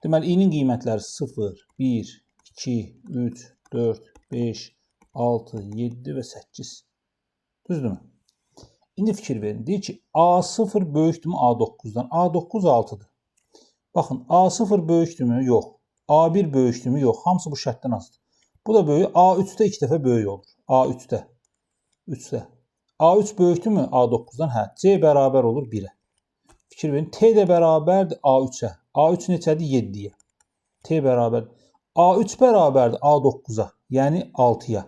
Deməli, i-nin qiymətləri 0, 1, 2, 3, 4, 5, 6, 7 və 8. Düzdürmü? İndi fikir verin. Deyir ki, A0 böyükdürmü A9-dan? A9 6-dır. Baxın, A0 böyükdürmü? Yox. A1 böyükdürmü? Yox. Hamısı bu şərtdən azdır. Bu da böyük. A3-də 2 dəfə böyük olur. A3-də. 3-də. A3 böyükdürmü A9-dan? Hə. C bərabər olur 1-ə. Fikir verin. T də bərabərdir A3-ə. A3 neçədir? 7-yə. T bərabər. A3 bərabərdir A9-a, yəni 6-ya.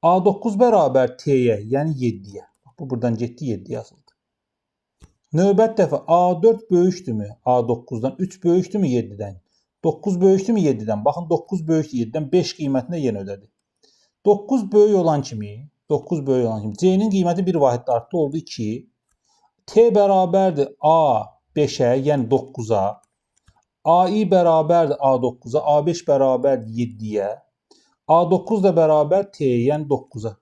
A9 bərabər T-yə, yəni 7-yə. Bu buradan getdi 7 yazıldı. Növbət dəfə A4 böyükdürmü A9-dan? 3 böyükdürmü 7-dən? 9 böyükdürmü 7-dən? Baxın 9 böyükdür 7-dən, 5 qiymətində yenə ödədi. 9 böyük olan kimi, 9 böyük olan kimi C-nin qiyməti bir vahid artdı, oldu 2. T bərabərdir A5-ə, yəni 9-a. AI bərabərdir A9-a, A5 bərabərdir 7-yə. A9 da bərabər T-yə, yəni 9-a.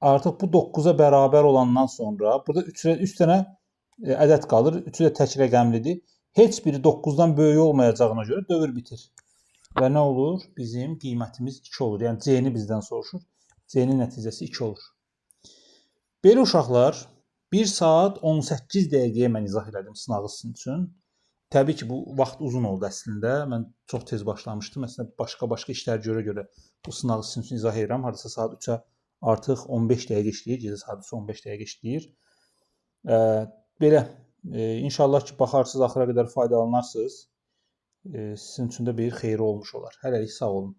Artıq bu 9-a bərabər olandan sonra burada 3 dənə ədəd qalır. Üçü də tək rəqəmlidir. Heç biri 9-dan böyük olmayacağına görə dövr bitir. Və nə olur? Bizim qiymətimiz 2 olur. Yəni C-ni bizdən soruşur. C-nin nəticəsi 2 olur. Belə uşaqlar, 1 saat 18 dəqiqəyə mən izah elədim sınağı sizin üçün. Təbii ki, bu vaxt uzun oldu əslində. Mən çox tez başlamışdım. Əslində başqa-başqa işlər görə-görə bu sınağı sizin üçün izah edirəm. Hardasa saat 3-ə artıq 15 dəqiqə işləyir. Gecə saat 3-ə 15 dəqiqə işləyir. Belə, inşallah ki, baxarsınız, axıra qədər faydalanarsınız. Sizin üçün də bir xeyri olmuş olar. Hələlik sağ olun.